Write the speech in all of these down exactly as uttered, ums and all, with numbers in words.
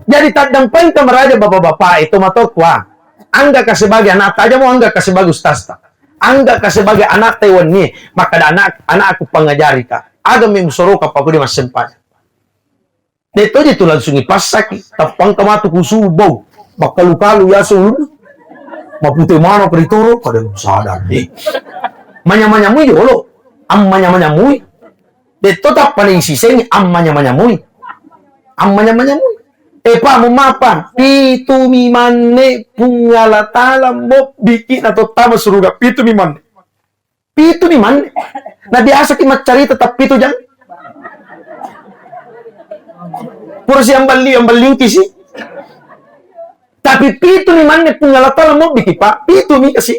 Jadi, taddampai engka maraja bapak-bapak, eh, tomatoa, angga ka sebagai anakta, aja mo angga ka sebagai ustazta. Angga ka sebagai anakta wenni, maka anak, anak aku pengajari ka. Aga mi musoroka pa ku di massempajang. De' toje tu langsung ipassaki, tappa engka matu ku subuh bau. Bakkalu-kalu yaseng ulunna. Mapute mano ritoro, kada sadar, eh. Manya-manyamui jolo. Am manya-manyamui. De' to tappa na isisengi, am manya-manyamui. Am manya-manyamui. Eh, pa, mo mapa? Pitu mi manne Puang Allah Taala mobbiki na tottama suruga. Pitu mi manne. Pitu mi manne. Na biasa ki maccarita tappitu jang. Pura si amballi, amballiuki si. Tapi pitu mi manne Puang Allah Taala mobbiki, Pak. Pitu mi kasi.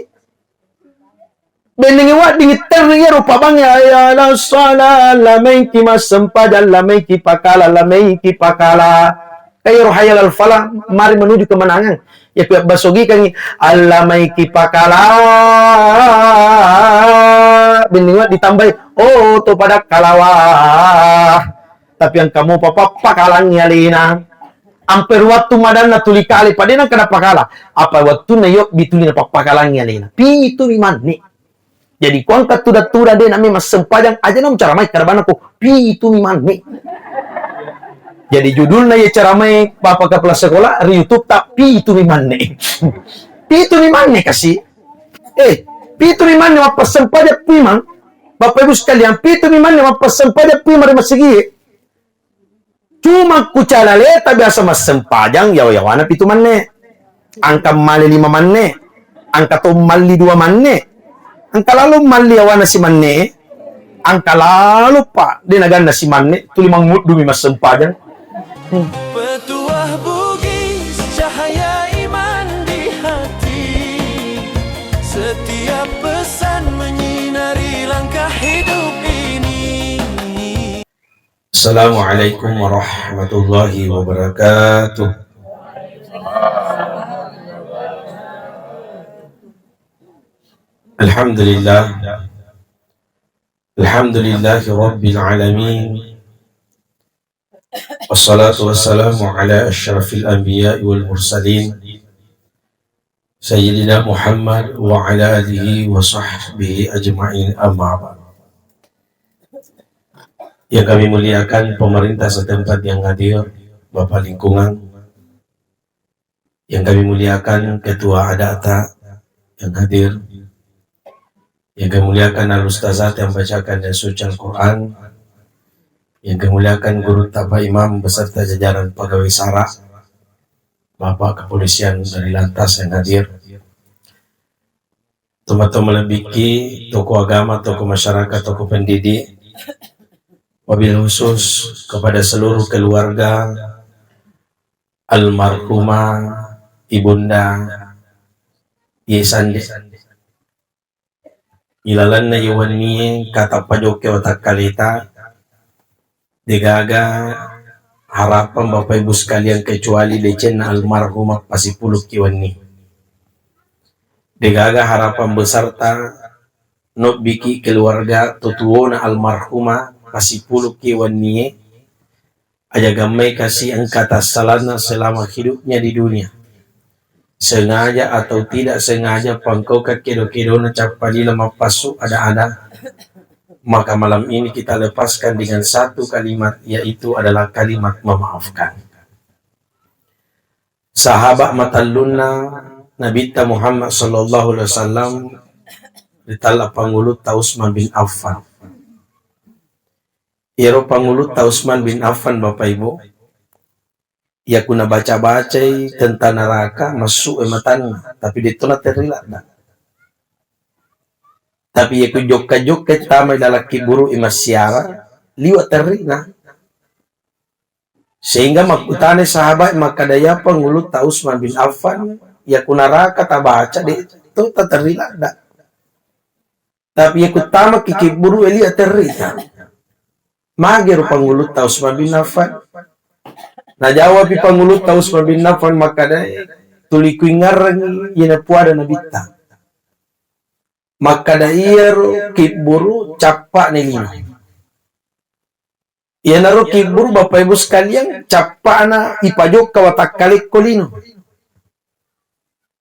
Bennengi waddingi terri iyaro pabang ya, ya la sala, lamaiki massempajang, lamaiki pakala, lamaiki pakala. Kairo hayal al falah, mari menuju kemenangan. Ya, ku yabbasogikangi, allamaiki pakala. Bennengi waddi tambai, oh, to pada kalawa. Tapi engka mopa pappakalangngi alena. Ampe ri wettu madanna tuli kale, pa de' nengka napakala. Apa wettunna yobbi tuli napappakalangngi alena. Pitu mi manne. Jadi, ko engka tudang-tudang de' nami massempajang, aja' na mucaramai, karabana ko pitu mi manne. Jadi, judulna iya caramai Bapak Kepala Sekolah ri YouTube ta, pitu mi manne. Pitu mi manne kasi. Eh, pitu mi manne mappassempajang pi mang. Bapak Ibu sekalian, pitu mi manne mappassempajang pi mang ri masigi. Cuma ku calaleta biasa massempajang yawa-yawana pitu manne. Engka malli lima manne. Engka to malli dua manne. Engka lalo malli yawana simanne. Engka lalo pa de' naganna simanne, tuli manguddu mi massempajang. Petuah Bugis, cahaya iman di hati. Setiap pesan menyinari langkah hidup ini. Assalamualaikum warahmatullahi wabarakatuh. Alhamdulillah. Alhamdulillahi rabbil alamin. Wassalatu wassalamu ala asyrafil anbiya'i wal mursalin. Sayyidina Muhammad wa ala alihi wa sahbihi ajma'in, amma ba'd. Yang kami muliakan pemerintah setempat yang hadir, Bapak Lingkungan, yang kami muliakan Ketua Adata yang hadir, yang kami muliakan al-ustazat yang bacakan dan suci Al-Quran, yang kami muliakan guru Bapak Imam beserta jajaran pegawai sara, Bapak Kepolisian dari Lantas yang hadir, tomatoa malebbiki, tokoh agama, tokoh masyarakat, tokoh pendidik, wabil khusus kepada seluruh keluarga almarhumah Ibunda Ye Sande. Ilalenna ye wennie engka tappa jokke watakkaleta, degaga harapan Bapak Ibu sekalian kecuali decenna almarhumah pasipulukki wenni. Degaga harapan besarta nobbiki keluarga totuona almarhumah pasipulukki wennie. Aja gammai kasi engka tassalanna selama hidupnya di dunia. Sengaja atau tidak sengaja pangkau kedo-kedona cappa lila mappassu ada-ada. Maka malam ini kita lepaskan dengan satu kalimat, yaitu adalah kalimat memaafkan. Sahabat matallunna Nabitta Muhammad sallallahu alaihi wasallam ritalla pangulutta Utsman bin Affan. Iyaro pangulutta Utsman bin Affan, Bapak Ibu, iya ku nabaca-bacai tentang neraka, massu e matanna, tapi detto naterri ladda. Tapi iya ku jokka-jokka tamai lalakki buru i massiara, liwa terrina. Sehingga makkutana sahabat makkada, "Ya pangulutta Utsman bin Affan, iya ku neraka tabaca, detto taterri ladda." Tapi iya ku tama kikibburu e liwa territa. Magi ro pangulutta Utsman bin Affan? Najawabi pangulutta Utsman bin Affan makkada, "Tuli kuingarreng iyana puada Nabitta." Makkada, "Iyaro kibburu cappa'na lino." Iyanaro kibburu, Bapak Ibu sekalian, cappa'na ipajokka watakkalekko lino.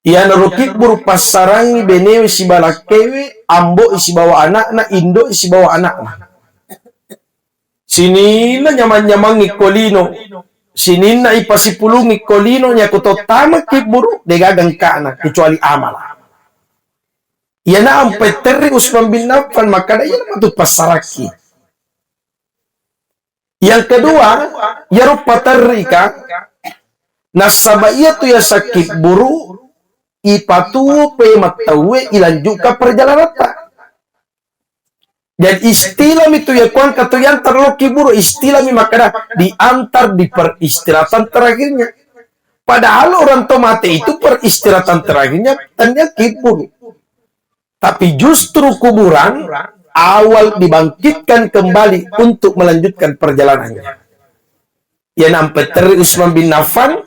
Iyanaro kibburu passarangngi benewe sibawa lakkewe, ambo'i sibawa ana'na, indo'i sibawa ana'na. Sininna nyamang-nyamangngi ko lino, sininna ipasipulungngi ko lino, nyako tottama kibburu, degaga engka'na, kecuali amala. Iyana ampe terri Utsman bin Affan, makkada, "Iyana matu passarakki." Yang kedua, iyaro paterrika, nasaba iyatu yaseng kibburu, ipatuo pemattauwe, ilanjutkan perjalananta. Jadi istilami tu ya kuangka tu yantar lo kibburu, istilami makkada diantar di peristirahatan terakhirnya. Padahal orang tua mati itu peristirahatan terakhirnya tanya kibburu. Tapi justru kuburan awal dibangkitkan kembali untuk melanjutkan perjalanannya. Iya nampa terri Utsman bin Affan,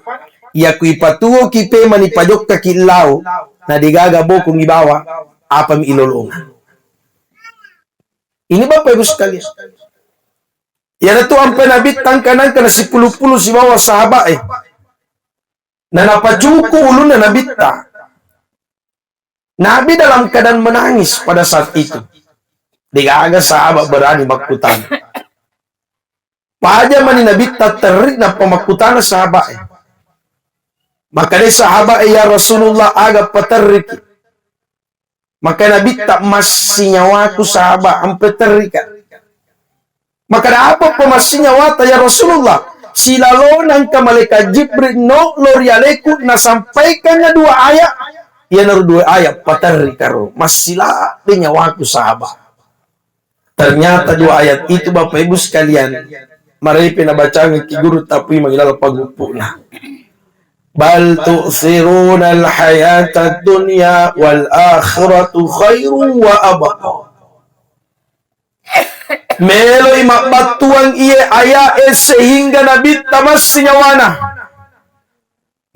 iya ku ipatuoki pemani pajokkaki lao, na degaga bokong ibawa, apami ilolonga. Ini Bapak Ibu sekalian. Iyanatu ampe Nabi tangka-nangka na sipulu-pulu sibawa sahabat, eh. Na napacuku ulunna Nabitta. Nabi dalam keadaan menangis pada saat itu. Degaga sahabat berani makkutana. Paja mani Nabitta terri nappa makkutana sahabat, eh. Maka dé sahabat, eh, "Ya Rasulullah, aga paterriki?" Maka Nabitta, "Massinyawaku sahabat, ampe terrika." Maka, "Ada apa pemassinyawata ya Rasulullah?" "Silalona engka malaikat Jibril no'lo ri aleku nasampaikangnga dua ayat." Iyanaro dua ayat paterrikaro. Massiladde nyawaku sahabat. Ternyata dua ayat itu, Bapak Ibu sekalian, marepe nabacangki guru tapi mangilala paguppu'na. Bal tu'thirunal hayatad dunya wal akhiratu khairun wa abqa. Meloi mabbattuang iye aya'e sehingga Nabitta massinyawana.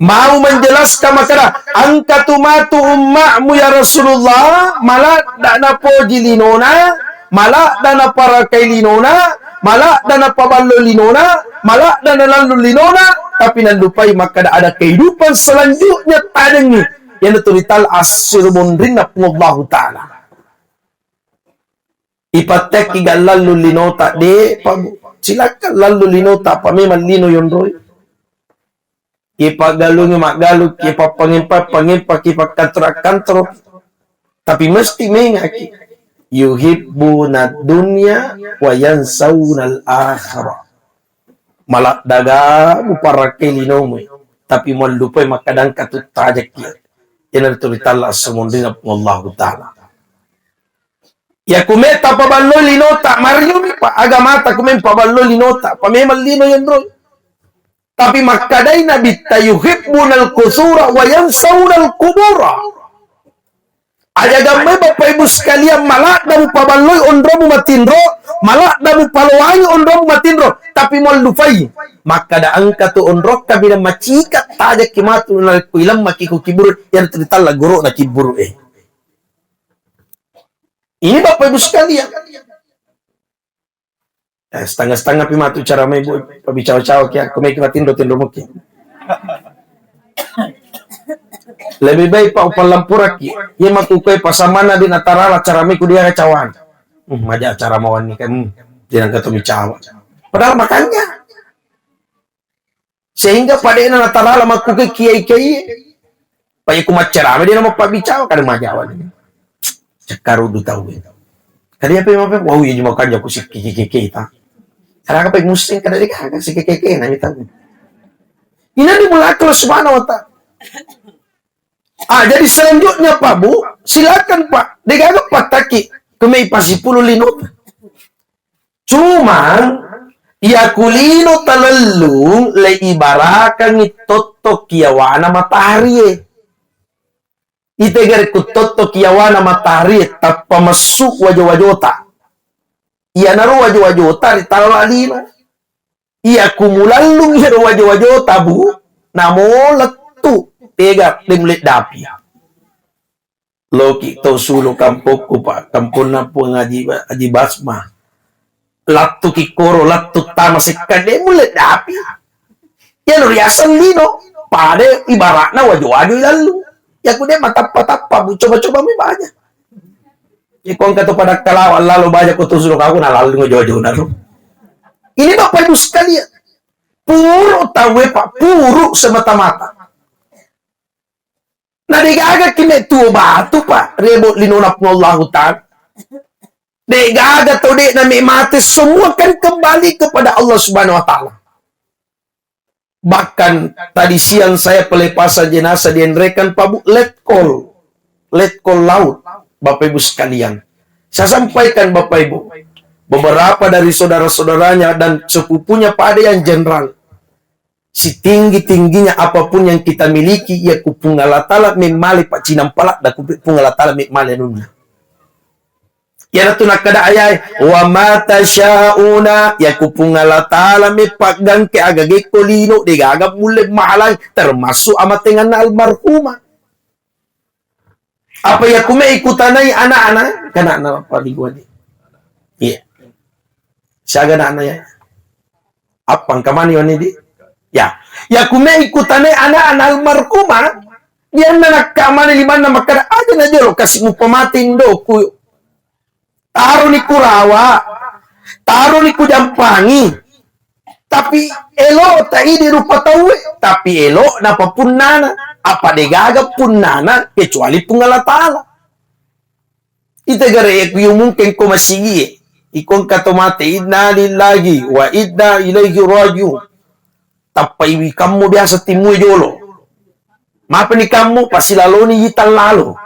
Mau menjelaskan makkada, engka tu matu umma'mu ya Rasulullah, maladda napoji linona, maladda naparakai linona, maladda napaballo linona, maladda nalallu linona, tapi nallupai makkada ada kehidupan selanjutnya tadengngi. Iyanatu ritalla assiru monrinna Puang Allahu Ta'ala. Ipattekki ga lallu linota, de, pa, silakan lallu linota, apa memang lino yonroi. Ipaggalungi maggalung, ipappangempa pangempa, ipakkantoro kantoro. Tapi mesti mengaki. Yuhibbuna dunya wa yansaunal akhirah. Maladdaga muparakkai linomu, tapi muallupai makkadangka tu tajakki. Iyanatu ritalla assumonrina Allahu Ta'ala. Ya kumeta paballoi linota, mariumi pa agamata kumeng paballoi linota, pa memang lino yonroi. Tapi makkadai Nabitta yuhibbunal qusura wa yansaunal qubura. Aja gammai Bapak Ibu sekalian, maladda mupaballoi onromu matinro, maladda mupaloangi onromu matinro, tapi muallufai. Makkada engka tu onrokka bidang macika tajakki matu narekko ilemmaki ku kiburu, yang ritalla goro'na kiburu e. Ini Bapak Ibu sekalian. Eh, setengah-setengah pi matu cara mai, Bu, pabicawa-cawa ki, aku mai ki matinro-tinro muki. Lebih baik pa upallampurakki. Iya matu koe pasamana di natarala cara mai ku dia cawan. Hmm, maja acara mawan ni kan. Hmm, tidak kata bicawa. Padahal makanya Sehingga padena natarala makkuke kiai-kiai. Paye ku maccarame de namappabicara kada majawa ni. Cekkaru du tau. Kada apa apa, wau iya makanja ku sikki keke ta. Kada apa museng kada de kaka sikki keke na mi tau. Ina di mulaka Allah Subhanahu wa Ta'ala. Ah, jadi selanjutnya, Pak, Bu, silakan, Pak. Degaga pattaki kemei pasipulu lino. Cuma, iya kulino talellung le ibarakangi totto kiawana matahari e. Itegere ku totto kiawana matahari e, tappa messu wajo-wajota. Iyanaro wajo-wajota ri tala lino. Iya kumulallung iyaro wajo-wajota, Bu, namo lettu, tega de mulle dapi. Loki to sulu kampokku, Pak, kamponna Puang Haji, Haji Basma. Lattu kikkoro, lattu tama sekka, de mulle dapi. Iyaro riaseng lino, pada ibaratna wajo-wajo ilallung. Yaku de matappa-tappa, bu coba-coba mi baja. Iko engka to pada kalawa lalo baja ko tusu kaku na lallung wajo-wajo na ro. Ini Bapak Ibu sekalian, puru tauwe, Pak, puru semata-mata. Na degaga ki me tuo batu, Pak, rebo linona Puang Allahu Ta'ala. Degaga tau de na me mate, semua kan kembali kepada Allah Subhanahu wa Ta'ala. Bahkan tadi siang saya pelepasan jenazah dienrekan, Pak, Bu, letkol. Letkol laut, Bapak Ibu sekalian. Saya sampaikan, Bapak Ibu, beberapa dari saudara-saudaranya dan sepupunya pada yang jenderal. Sitinggi-tingginya apapun yang kita miliki, iya ku Puang Allah Ta'ala memmale paccinang paladda ku Puang Allah Ta'ala memmale anunna. Iyanatu nakkeda ayae, "Wa ma tasyauna," iya ku Puang Allah Ta'ala meppaggangke aga gekko lino, degaga mulle mahalang, termasuk amatenganna almarhumah. Apa iya kume ikutanai anak-anak? Kan anak paling gua ni. Iya. Siaga anak-anak ya? Apa engka mani wani di? Ya. Ya kume ikutanai anak-anak almarhumah. Dia anak kamane limanna makkada aja na jolo kasih mupamati indoku. Taroni ku rawa, taroni ku jampangi. Tapi elo ta idi rupa tauwe, tapi elo napa punnana. Apa degaga punnana kecuali Puang Allah Ta'ala. Ita gare ku yumungkeng ko masigie. Iko engka to mate, inna lillahi wa inna ilaihi rajiun. Tappa iwi kammu biasa timmue jolo. Mapeni kammu pasilaloni yita lalo.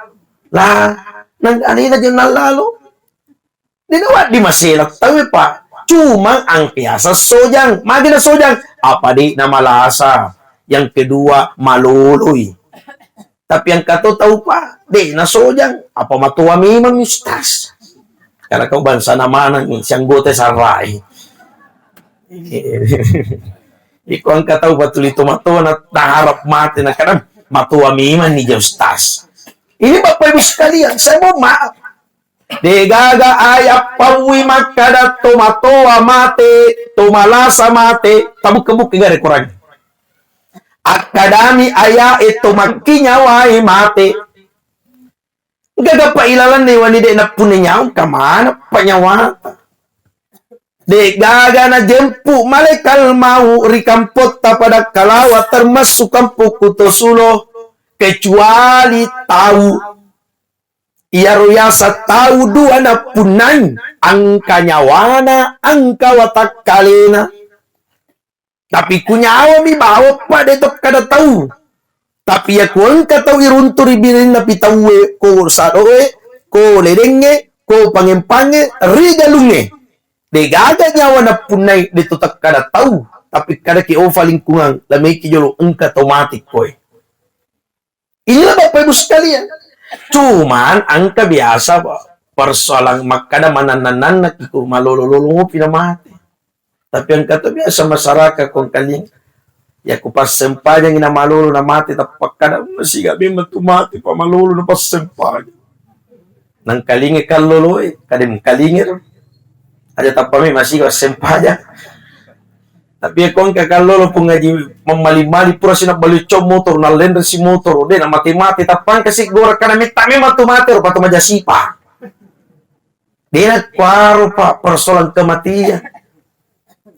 Lah, nang anena jennang lalo. Dena waddi masela tauwe, Pak. Cuma angke asa sojang. Magi na sojang? Apa de na malasa. Yang kedua, maloloi. Tapi yang kato tau, Pak, de na sojang. Apa matoa memang, Ustaz? Karena kau bangsa na manang ni, si anggota sarai. Iko angka tau patuli tomatoa na taharap mate na kadang matoa memang ni ja, Ustaz. Ini Bapak Ibu sekalian, saya mohon maaf. Degaga aya paui makkada tomatoa mate, tomalasa mate, tabukke-bukke gare Quran. Akkadami ayae tomakki nyawai mate. Gaga pa ilalanna wani de nappunna nyawa, kamana pa nyawata? De gaga najempu malaikal mau ri kampotta pada kalawa, termasuk kampokku to Sulo, kecuali tau. Iyaro yaseng tau dua nappunnai, engka nyawana, engka watakkalena. Tapi ku nyawami bawa pa de tokkada tau. Tapi ya ku engka tau iruntu ri birinna pi tauwe, ko sadoe, ko ledengnge, ko pangempangnge, ri galungnge. De gaga nyawa nappunnai de to tokkada tau. Tapi kadaki ofa lingkungan, lameki jolo engka tau mati koe. Inilah Bapak Ibu sekalian. Cuman engka biasa, Pak, persoalan makkada mananna-nanna ki ko malolo-lolo ngopi na mate. Tapi engka to biasa masyarakat ko engkaling, ya ku passempajangi na malolo na mate, tappa kada masiga memang tu mate pa malolo na passempajang. Nangkalinge kalloloe, kadang kalinge ro. Aja tappa me masih sempajang. Tapi ya kong ke kallolo pun ngaji memali-mali pura sina bali cong motor, na lendre si motor, de na mati-mati, tappa kasi gora karena metta memang tu mati ro patu maja sipa. De na kuaro pa persoalan kematian.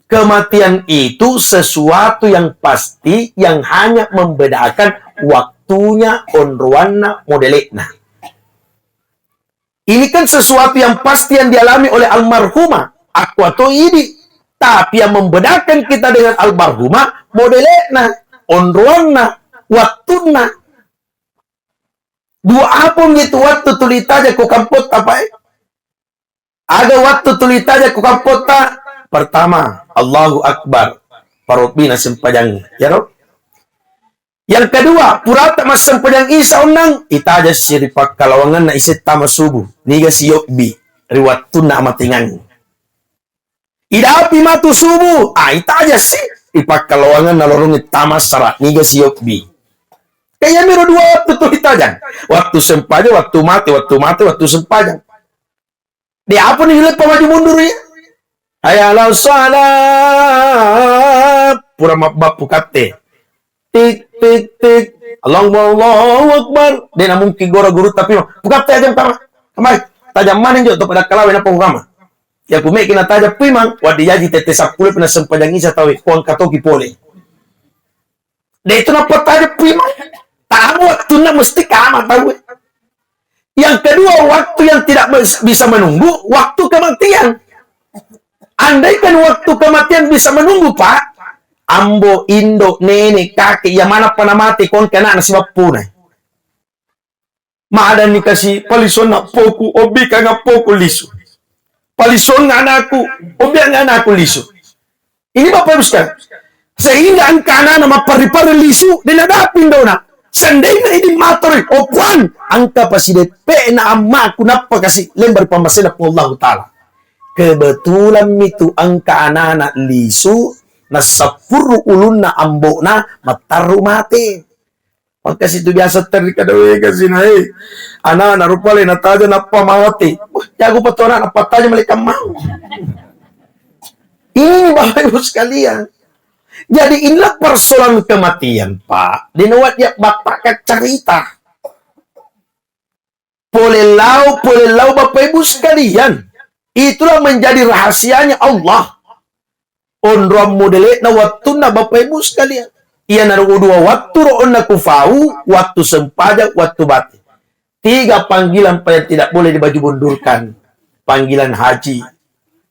Kematian itu sesuatu yang pasti yang hanya membedakan waktunya, onroanna, modelekna. Ini kan sesuatu yang pasti yang dialami oleh almarhumah. Aku atau idi. Tapi yang membedakan kita dengan almarhumah, modelekna, onroanna, wattunna. Dua apa gitu waktu tuli taja ko kampotta, Pak, eh? Aga wattu tuli taja ko kampotta, pertama, Allahu Akbar. Parobbina sempajang. Ya, Rob? Yang kedua, purata massempajang Isa onnang, itaja si ri pakkalawanganna ise tama subuh, niga si yobbi, ri wattunna amatengang. Idapi matu subuh, ah, itaja si ri pakkalawanganna lorong tama sara, niga si yobbi. Kayamiro dua wattu tu itajang. Wattu sempajang, wattu mate, wattu mate, wattu sempajang. De apa ni leppa maju mundur ya? Hayya 'alas shalah. Pura mabbappu katte. Tik, tik, tik. Allahu, Allahu Akbar. De' namungkin gora guru tapi mah. Pukatte aja kamma. Kamma. Tajang maneng jo to pada kalawe napa kamma. Ya kumeki na tajang pui mang. Waddi jaji tette seppulo pina sempajang isya tawe. Kuang katoki pole. De' itu napa tajang pui mang. Tamu waktunna mesti kamma tawe. Yang kedua, waktu yang tidak mes-, bisa menunggu, waktu kematian. Andaikan waktu kematian bisa menunggu, Pak, ambo, indo, nene, kake, iya manappa namate, kongke anakna sibappuna. Madani kasi, palisonna poku, obi kanga poku lisu. Palisonna anakku, obi kanga anakku lisu. Ini Bapak Ibu sekalian. Sehingga engka anana mapparri-parri lisu, de' nadapi indona. Seandainya ini matori, oh Puang, engka pasideppena ammaku nappa kasi lembar pammasena Puang Allahu Ta'ala. Kebetulan mitu engka anana lisu, nasappuru ulunna ambona, mattarru mate. Pangkasi tu biasa terri kada wega sina, eh. Anana rupa le nataja nappa mate. Wah, jago pa tu anana, nappa taja malaikat mau. Ini Bapak Ibu sekalian. Jadi inilah persoalan kematian, Pak. Di nuat dia bapak cerita. Pole lao, pole lao Bapak Ibu sekalian. Itulah menjadi rahasianya Allah. Onroang modele'na wattunna Bapak Ibu sekalian. Iyanaro dua wattu ro onna kufau, wattu sempajang, wattu bate. Tiga panggilan pa yang tidak boleh dibaju mundurkan. Panggilan haji.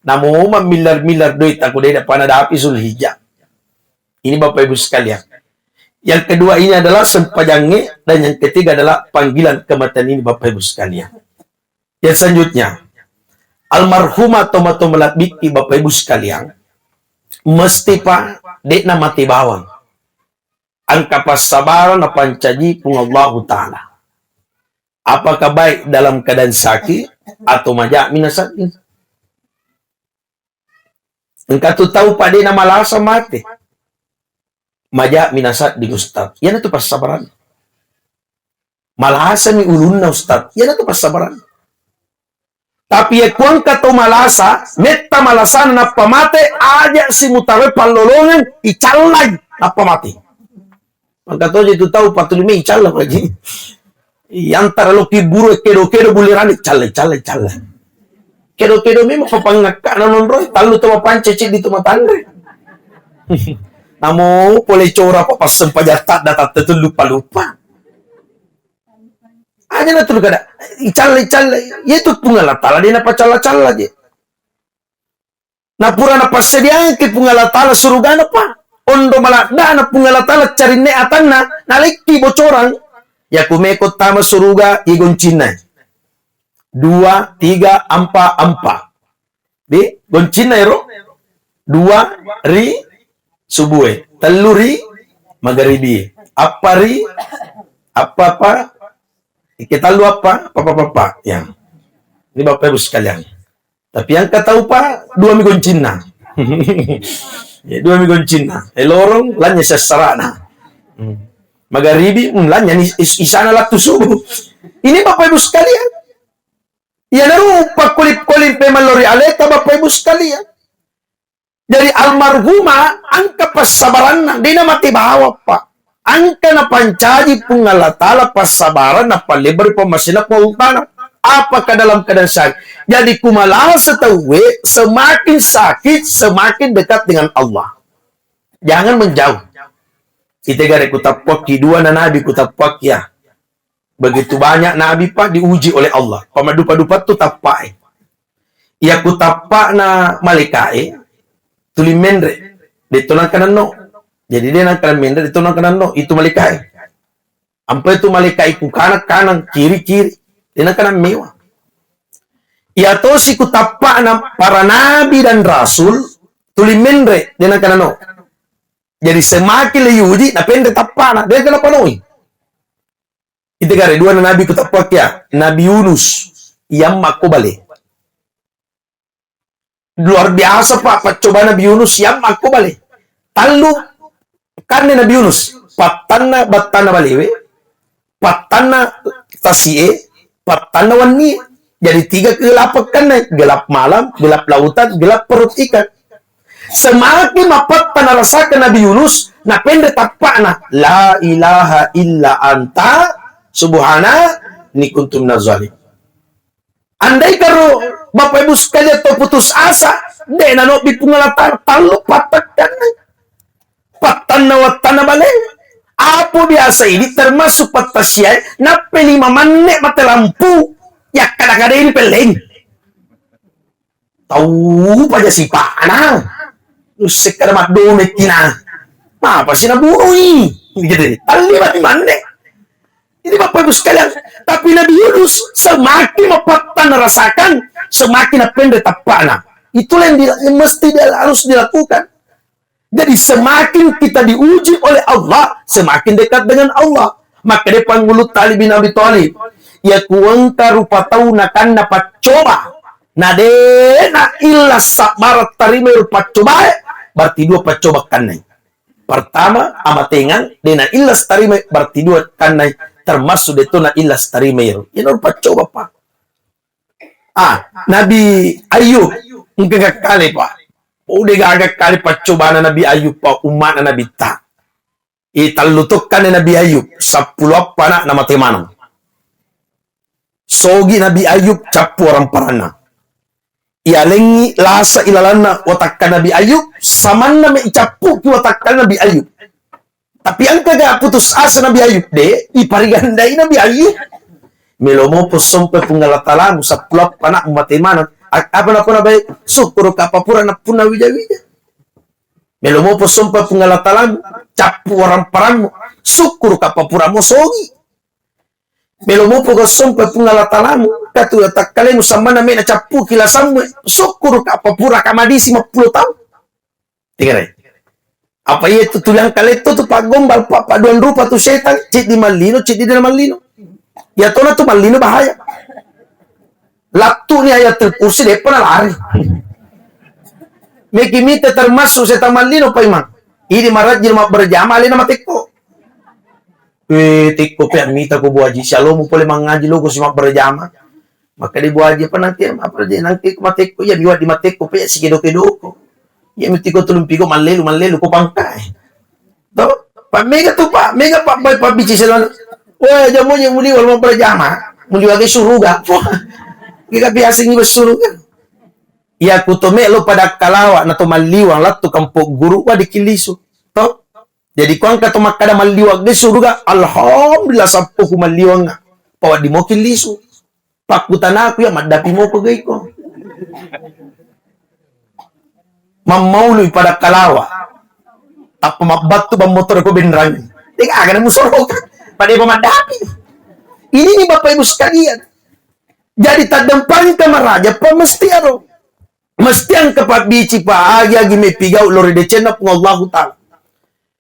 Namo mamillar-millar doitta ko de' nappa nadapi Zulhijjah. Ini Bapak Ibu sekalian. Yang kedua ini adalah sempajangnge dan yang ketiga adalah panggilan kematian ini Bapak Ibu sekalian. Yang selanjutnya, almarhumah tomatoa malebbikki Bapak Ibu sekalian, mesti pa de'na mate bawang. Engka passabarang napancaji Puang Allahu Ta'ala. Apakah baik dalam keadaan sakit atau majami nasedding? Engka tu tau pa de' namalasa mate. Majami nasedding, Ustaz. Iyanatu passabarang. Malasami ulunna, Ustaz. Iyanatu passabarang. Tapi ya kuangka to malasa, metta malasana nappa mate, aja simutare pallolongan, icallai, nappa mate. Maka toje tu tau patulimi icalla lagi. Yantara loki buru kedo-kedo bulirani, calla, calla, calla. Kedo-kedo memang papangakka na nonroi, tallu to mapancaji di to matanre. Namo pole cora pa passempajatta datatte tu lupa-lupa. Aja na tu kada, icalla, icalla. Iya tu Puang Allah Ta'ala, de' napacalla-calla je. Napura napassadiangki Puang Allah Ta'ala surugana pa. Ondo maladdana Puang Allah Ta'ala carinne atanna, nalekki bocorang. Yaku meko tama suruga, i goncinna. Dua, tiga, empat, empat. Di goncinna ero. Dua ri subue, tellu ri magaribi, appa ri, appa, apa? Ike tallu appa? Papa, papa. Ya. Ini Bapak Ibu sekalian. Tapi yang kata upa, dua mi goncinna. Ya, dua mi goncinna. Eh, lorong, lanya sassarana. Hmm. Magaribi, hmm, lanya ni is-, isana latu subuh. Ini Bapak Ibu sekalian. Iya naru pakkolip-kolip memang lori aleta Bapak Ibu sekalian. Jadi almarhumah engka passabaranna, dena mate bawang, Pak. Engka napancaji Puang Allah Ta'ala passabaran, napalebari pammasena Puang Allah Ta'ala. Apakah dalam keadaan sakit? Jadi kumalasa tauwe, semakin sakit, semakin dekat dengan Allah. Jangan menjauh. Ite gare kutappuakki dua na nabi kutappuakki ya. Begitu banyak nabi, Pak, diuji oleh Allah. Pamadupa-dupa tu tappae. Iya ku tappa'na malaika'e, tuli menre, detto nangkananno. Jadi de nangkanan menre, detto nangkananno, itu malaika'e. Ampe tu malaikat ku kanan, kanan, kiri, kiri. De nangkanan mewa. Iya tosi ku tappa'na para nabi dan rasul, tuli menre, de nangkananno. Jadi semakin le yuji, na penre tappa'na, de nangkanan panoi. Ite gare dua na nabi ku tappakkia, Nabi Yunus, yang makko bale. Luar biasa, Pak, paccoba Nabi Yunus yang makko bale. Tallu kanne Nabi Yunus, pattanna battanna balewe, pattanna tasi'e, pattanna wannie. Jadi tiga kegelapan kan, gelap malam, gelap lautan, gelap perut ikan. Semakin mapatta narasakan Nabi Yunus, napenre tappa'na, "La ilaha illa anta, subhana ni kuntu minaz zalim." Andai karo Bapak Ibu sekalian tau putus asa, de' nanobbi Puang Allah Ta'ala, tallu pattakkanna. Pattanna wattanna bale. Apa biasa ini termasuk pattasiae, nappe lima manne mate lampu, yakkada-kadai ni pelleng. Tau paja sipa'na. Nusse kada maddome tina. Mapa si nabunui? Gitu. Talli mati manne. Jadi Bapak Ibu sekalian, tapi Nabi Yunus semakin mapatta narasakan, semakin napenre tappa'na. Itulah yang di-, yang mesti dia harus dilakukan. Jadi semakin kita diuji oleh Allah, semakin dekat dengan Allah. Maka dia panggulu Talib bin Abi Thalib, ya kuengka rupa tau nakanna paccoba. Na de' na illa sabbara tarima ero paccobae, berarti dua paccoba kannai. Pertama, amatengang, de' na illa tarima, berarti dua kannai, termasuk de' to na illa tarima ero. Iyaro paccoba, Pak. Ah, Nabi Ayub, engka gakkale, Pak. Oh, de' gaga kale paccobana Nabi Ayub, Pak, umma'na Nabi ta. I tallu tokkanne Nabi Ayub, seppulo eppa ana'na mate maneng. Sogi Nabi Ayub cappu waramparanna. Ialengngi lasa ilalanna watakka Nabi Ayub, samanna me icappuki watakka Nabi Ayub. Tapi engkaga putus asa Nabi Ayub, de, iparigandai Nabi Ayub. Melo mopo sompe Puang Allah Taalamu, seppulo eppa ana'mu mate maneng. A-, apa napona bae? Sukkuruka apa pura nappunna wija-wija. Melo mopo sompa Puang Allah Taalamu, cappu waramparanmu, sukkuruka apa pura mosogi. Melo mopo ga sompa Puang Allah Taalamu, katu takkalemu sammana mena cappuki lasammu, sukkuruka apa pura kamadisi mappulo taung. Tigare. Apa iya tu tulang kaletto tu paggombal, pa-, paduan rupa tu setang, ciddi mallino, ciddi dena mallino. Iya tona tu mallino bahaya. Lattu ni Ayatul Kursi, de'pa nalari. Meki mita termasuk setang mallino, Pak Imam. Ini marajin mabberjama, alena matekko. Eh, tekko pe mita ko Bu Haji, sialomu pole mangaji lo ko si mabberjama. Maka di Bu Haji apa nanti, apa je nanti ko matekko, iya biwa di matekko pe sigedo-kedoko. Iya mitiko tulung piko mallelu, mallelu ko pangkai. To, pa mega tu, Pak, mega, Pak, bai pabbici selon. Wah, jamu je muli wal mabberjama, muli wage suruga. Wah, gega biasa ngi suruga. Iya ku to melo pada kalawa na to malliwang lattu kampo guru wa dikilisu. To? Jadi ko engka to makkada malliwang ge suruga, alhamdulillah sappo ku malliwang. Pawa di mo kilisu. Pakkutanaku ya maddapi moko gaiko. Mammaului pada kalawa. Tappa mabbattu bang motor ko benrang. Dega aga namu soroka. Pada apa maddapi. Ini nih Bapak Ibu sekalian. Jadi taddampangka maraja pa mesti aro. Mesti engka pabbici pa agi-agi mepigau lori decenna Puang Allahu Ta'ala.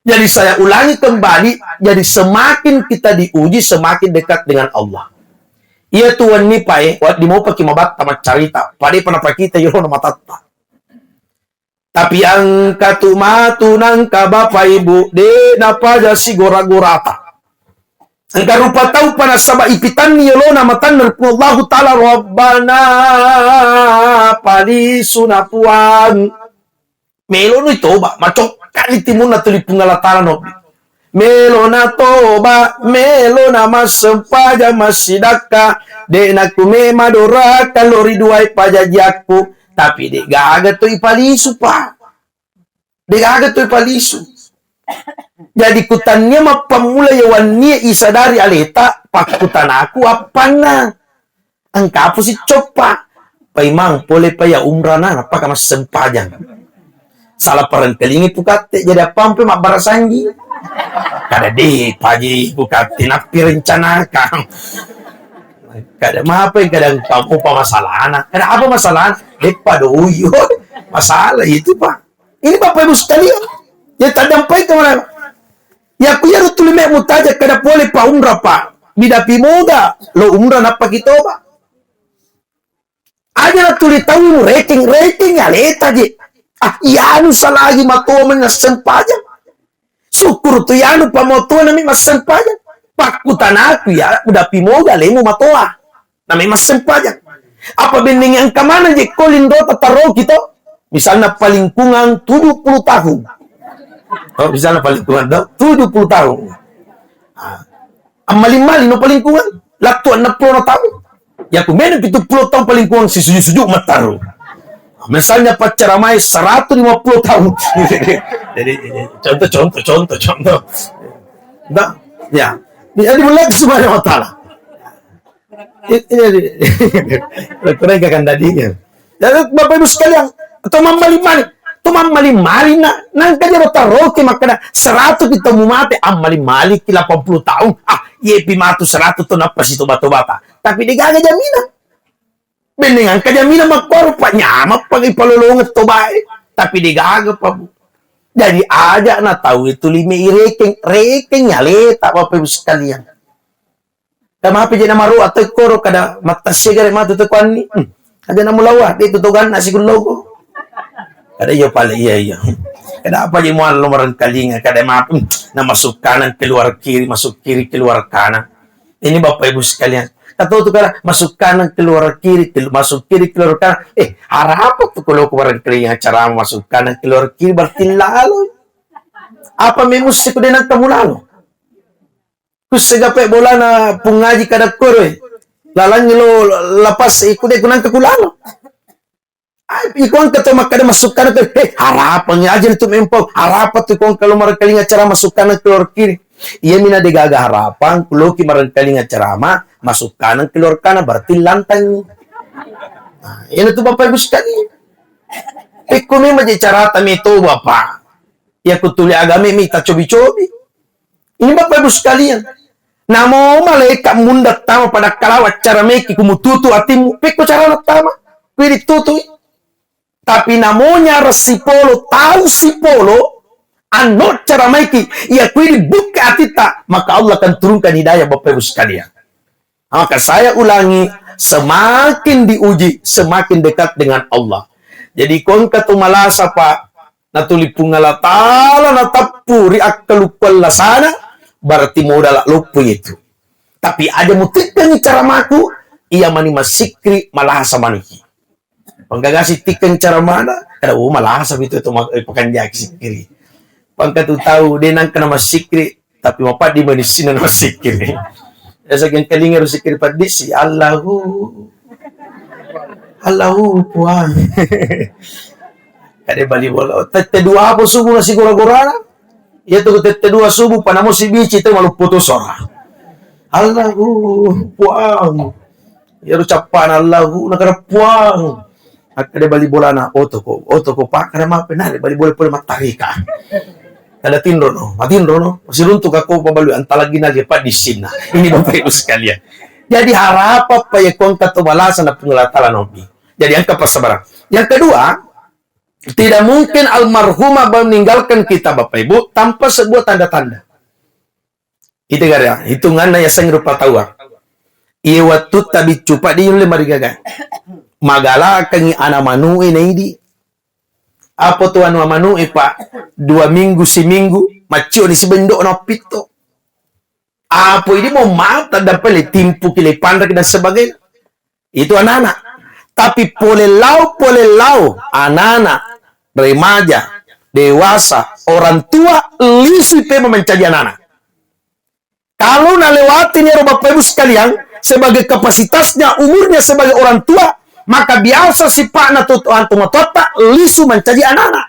Jadi saya ulangi kembali, jadi semakin kita diuji, semakin dekat dengan Allah. Iya tu wenni pae, waddi mopaki mabatta maccarita, pada panapa kita yolona matatta. Tapi engka tu matu nangka Bapak Ibu, de napaja sigora-gorata. Engka rupa taupa nasaba ipitanni yolona matanna Puang Allahu Ta'ala, Rabbana palisuna Puang. Meloni toba, macokkani timunna tuli Puang Allah Ta'ala nobbi. Melona toba, melona massempajang massidakka, de naku mema doraka lori duai pajajiakku, tapi de gaga to ipalisu, Pak. De gaga to ipalisu. Jadi kutannia mappammula ya wannia isadari aleta, pakkutanaku appanna. Engkapu si coppa. Paimang, pole pa ya umrana, napaka massempajang. Salah parengkalingi pukatte, jadi appampe mabbarasangi. Kada de paji pukatte, nappi rencanakang. Kada mape, kada engkapu pa masalahna. Kada apa masalahna? Deppa doyo. Masalah itu, Pak. Ini Bapak Ibu sekalian, ya tadampai kemana? Ya ku ya rutuli me mutaja kada pole pa umrah, Pak. Bidapi moga lo umrah nappa kitoba. Aja na tuli tau mu reking, reking aleta je. Ah, iyanu salagi matoa men nassempajang. Syukur tu yanu pamotoa nami massempajang. Pakkutanaku ya, bidapi moga lemu matoa. Nami massempajang. Apa bennengngi engka maneng je ko linrota taroki to? Misalna palingkungan tujuh puluh tahun. Oh, misalna palingkungan to, tujuh puluh tahun. Ah. Ammaling-maling no palingkungan. Lattu enam puluh tahun. Ya ku mena pitu puluh tahun palingkungan si sujud-sujud mattaro. Misalnya paccaramai seratus lima puluh tahun. Jadi, contoh, contoh, contoh, contoh. Nah, ya. Jadi mulai Subhanahu wa Ta'ala. I-, iya, di-, kurang kan tadinya. Jadi, Bapak Ibu sekalian, atau mammali-mali, atau mammali-mali na, nangka jero taroki makkeda, seratus kita mu mate, ammali-mali ki delapan puluh tahun, ah, yepi matu seratus to nappa si toba-tobata. Tapi degaga jaminan. Benneng engka jaminan makkoro, Pak, nyameng pagi palolongeng tobae. Tapi degaga, Pak, Bu. Jadi aja na tau itu lime irekeng, rekeng aleta, Bapak Ibu sekalian. Tamapi je namaro atau koro kada mattasia gare matu to kuanni. Hmm. Aja namulawa, de tu toganna sigullogo. Kada iya pale, iya, iya. Kada apa je muallo marengkalinga, kada mapi. Hmm. Na masuk kanan keluar kiri, masuk kiri keluar kanan. Ini Bapak Ibu sekalian. Kata tu kada masuk kanan keluar kiri, kel-, masuk kiri keluar kanan. Eh, harapa tu kalau ku marengkalinga cara masuk kanan keluar kiri berarti lalo. Apa memusi ku denang kamu lalo? Kussega pe bolana pungaji kada koro, eh. Lalangi lo lapas, eh, kude kunangka kulalo. Ah, iko engka to makkada masuk kanan ke, eh, harapang aja itu mempau. Harapa tu iko engka lo marengkalinga cara masuk kanan keluar kiri. Iya mina degaga harapang, kuloki marengkalinga cara ma, masuk kanan keluar kanan, berarti lantang. Nah, ini tu Bapak Ibu sekalian. Pekko memang je carata meto Bapak. Ya kutuli agame mi tacobi-cobi. Ini Bapak Ibu sekalian. Namo malaikat munda tama pada kalawa cara meki kumututu atimmu. Pekko cara tama. Kui ditutui. Tapi namo nyara sipolo, tau sipolo, anno cara maiki, iya kui dibuka atita, maka Allah akan turunkan hidayah Bapak Ibu sekalian. Maka saya ulangi, semakin diuji, semakin dekat dengan Allah. Jadi kongka tu malasa, Pak, natuli Puang Allah Ta'ala natappu ri akkalukkuallasana, berarti modal loppo itu. Tapi aja mutikkangi cara maku, iya mani masikri malasa maniki. Pangkagasi tikkeng cara mana? Kada, oh, malasa itu tu ma-, eh, pakanjaki sikri. Pangka tu tau, de nangka na masikri, tapi mapaddi manisina na masikri. Biasa gengkalinga ro sikri paddisi, Allahu. Allahu Puang. Kade bali bola. Tette dua apa subuh nasi gora-gorana? Iya tu tette dua subuh, panamo si bici tu maluppo tu sora. Allahu Puang. Iyaro cappana Allahu nakada Puang. Akkeda bali bolana, otoko, otoko, Pak, kada mape, nare bali bola pole mattarika. Kada tinrono, matinrono, masiruntuk ako pabalu antalagi nage paddisinna. Ini Bapak Ibu sekalian. Jadi harapa pa ya kongka to balasa na Puang Allah Ta'ala nobi. Jadi angka persabaran. Yang kedua, tidak mungkin almarhumah meninggalkan kita Bapak Ibu tanpa sebuah tanda-tanda. Ite gare, hitunganna yaseng rupa taua. Iye wattutta biccu, Pak, de nulle marigaga. Magalakengngi ana manu'e naidi. Apa tu anu manu'e, Pak? Dua minggu, siminggu, maccioni sibendokna pitto. Apa idi mau mata dapat le timpuki le panraki dan sebagainya. Itu anak-anak. Tapi pole lao, pole lao, anak-anak, remaja, dewasa, orang tua, lisui pema mencaji anak-anak. Kalau nalewati nero Bapak Ibu sekalian, sebagai kapasitasnya, umurnya sebagai orang tua, maka biasa sipa'na tu, tu, tu matoatta lisu mencaji anak-anak.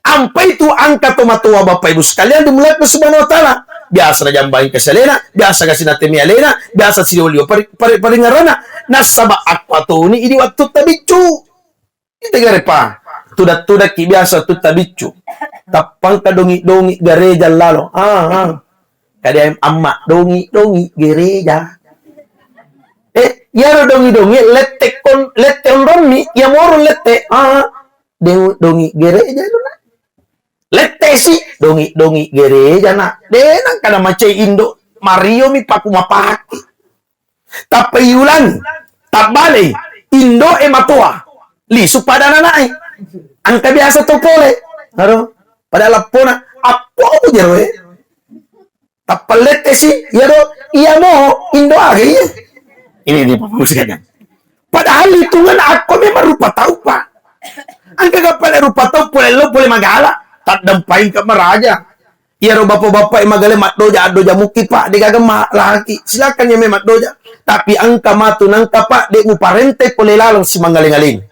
Ampai tu angka tomatoa Bapak Ibu sekalian dimulai Subhanahu wa Ta'ala. Biasa najambangi kasalena, biasa kasi natemi alena, biasa siwaliwa pari-, pari-, paringarana. Nasaba akkuatoni idi wattu tabiccu. Ite gare pa, tudak-tudakki biasa tu tabiccu. Tappangka dongi-dongi gareja lalo. Ah, ah. Kade amma dongi-dongi gereja. Eh, iyaro dongi-dongi lette kon, lette onrommi, iya moro lette. Ah, de-, dongi gereja tu na. Lette si, dongi-dongi gereja na. De nangka na macai indo, mario mi paku mapake. Tappa iulangi, tabbalei, indo e matoa, lisu pada anak-anak e. Angka biasa to pole. Aro, pada lappona, appo jero e. Tappa lette si, iyaro, iyamo, indo aga iya. Ini, ini, Bapak Ibu sekalian. Padahal hitungan akko memang rupa tau, Pak. Engka ga pale rupa tau pole lao pole magala, taddampaingka maraja. Iyaro bapak-bapak e magale maddoja, addoja muki, Pak, degaga ma-, laki. Silakan iya me maddoja. Tapi engka matu nangka, Pak, de muparente pole laleng simangale-ngaleng.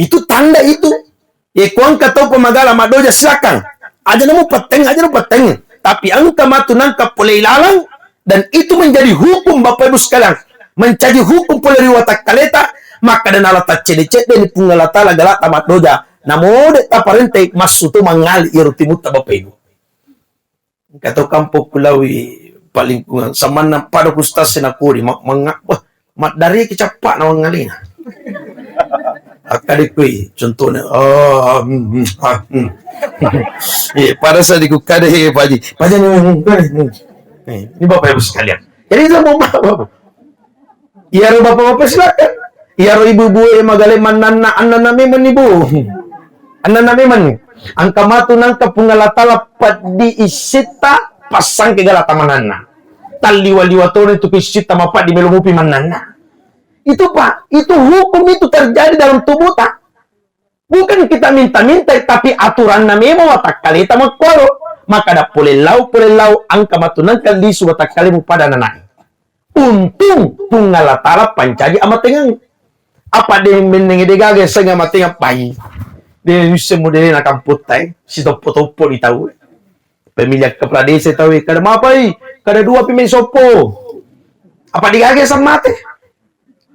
Itu tanda itu. Ye, ko engka tau pemagala maddoja, silakan. Aja namu petteng, aja namu petteng. Tapi engka matu nangka polei laleng, dan itu menjadi hukum, Bapak Ibu sekalian. Menjadi hukum pole ri watakkaleta, maka dan Allah taccede-cede ni Puang Allah Taala galata maddoja. Namo de taparente massu tu mangali iyaro timutta, Bapak Ibu. Engka to kampong kulawi palingkungan, samanna pada ku stase na kodi, ma-, manga-, wah, maddari ki cappa na mangalena. Akkade kui, contohnya, oh, hmm, hmm, ah, hmm. Eh, pada saat dikukade, eh, Pak Haji, Pak Haji, hmm, hmm, hmm. Eh, ini Bapak Ibu sekalian. Jadi, itu mau apa? Iyaro bapak-bapak silakan. Iyaro ibu-ibu e magale mannanna, annanna memang ni, Bu. Annanna memang ni. Engka matu nangka Puang Allah Taala peddi issitta, passangke galata mannanna. Talliwa-liwa toni tu issitta mapeddi melo mupi mannanna. Itu, Pak, itu hukum itu terjadi dalam tubuh ta. Bukan kita minta-minta, tapi aturanna memang watakkaleta makkuaro. Maka da pole lau, pole lau, engka matu nangka lisu watakkalemu pada nanai. Untung Puang Allah Taala pancaji amatengang. Apa de menneng de gaga senga amatengang pai. De wisse modelena kampotta e, sitoppo-toppo di tau. Pemilihan kepala desa tau e, kada mapai, kada dua pi mai soppo. Apa de gaga sang mate.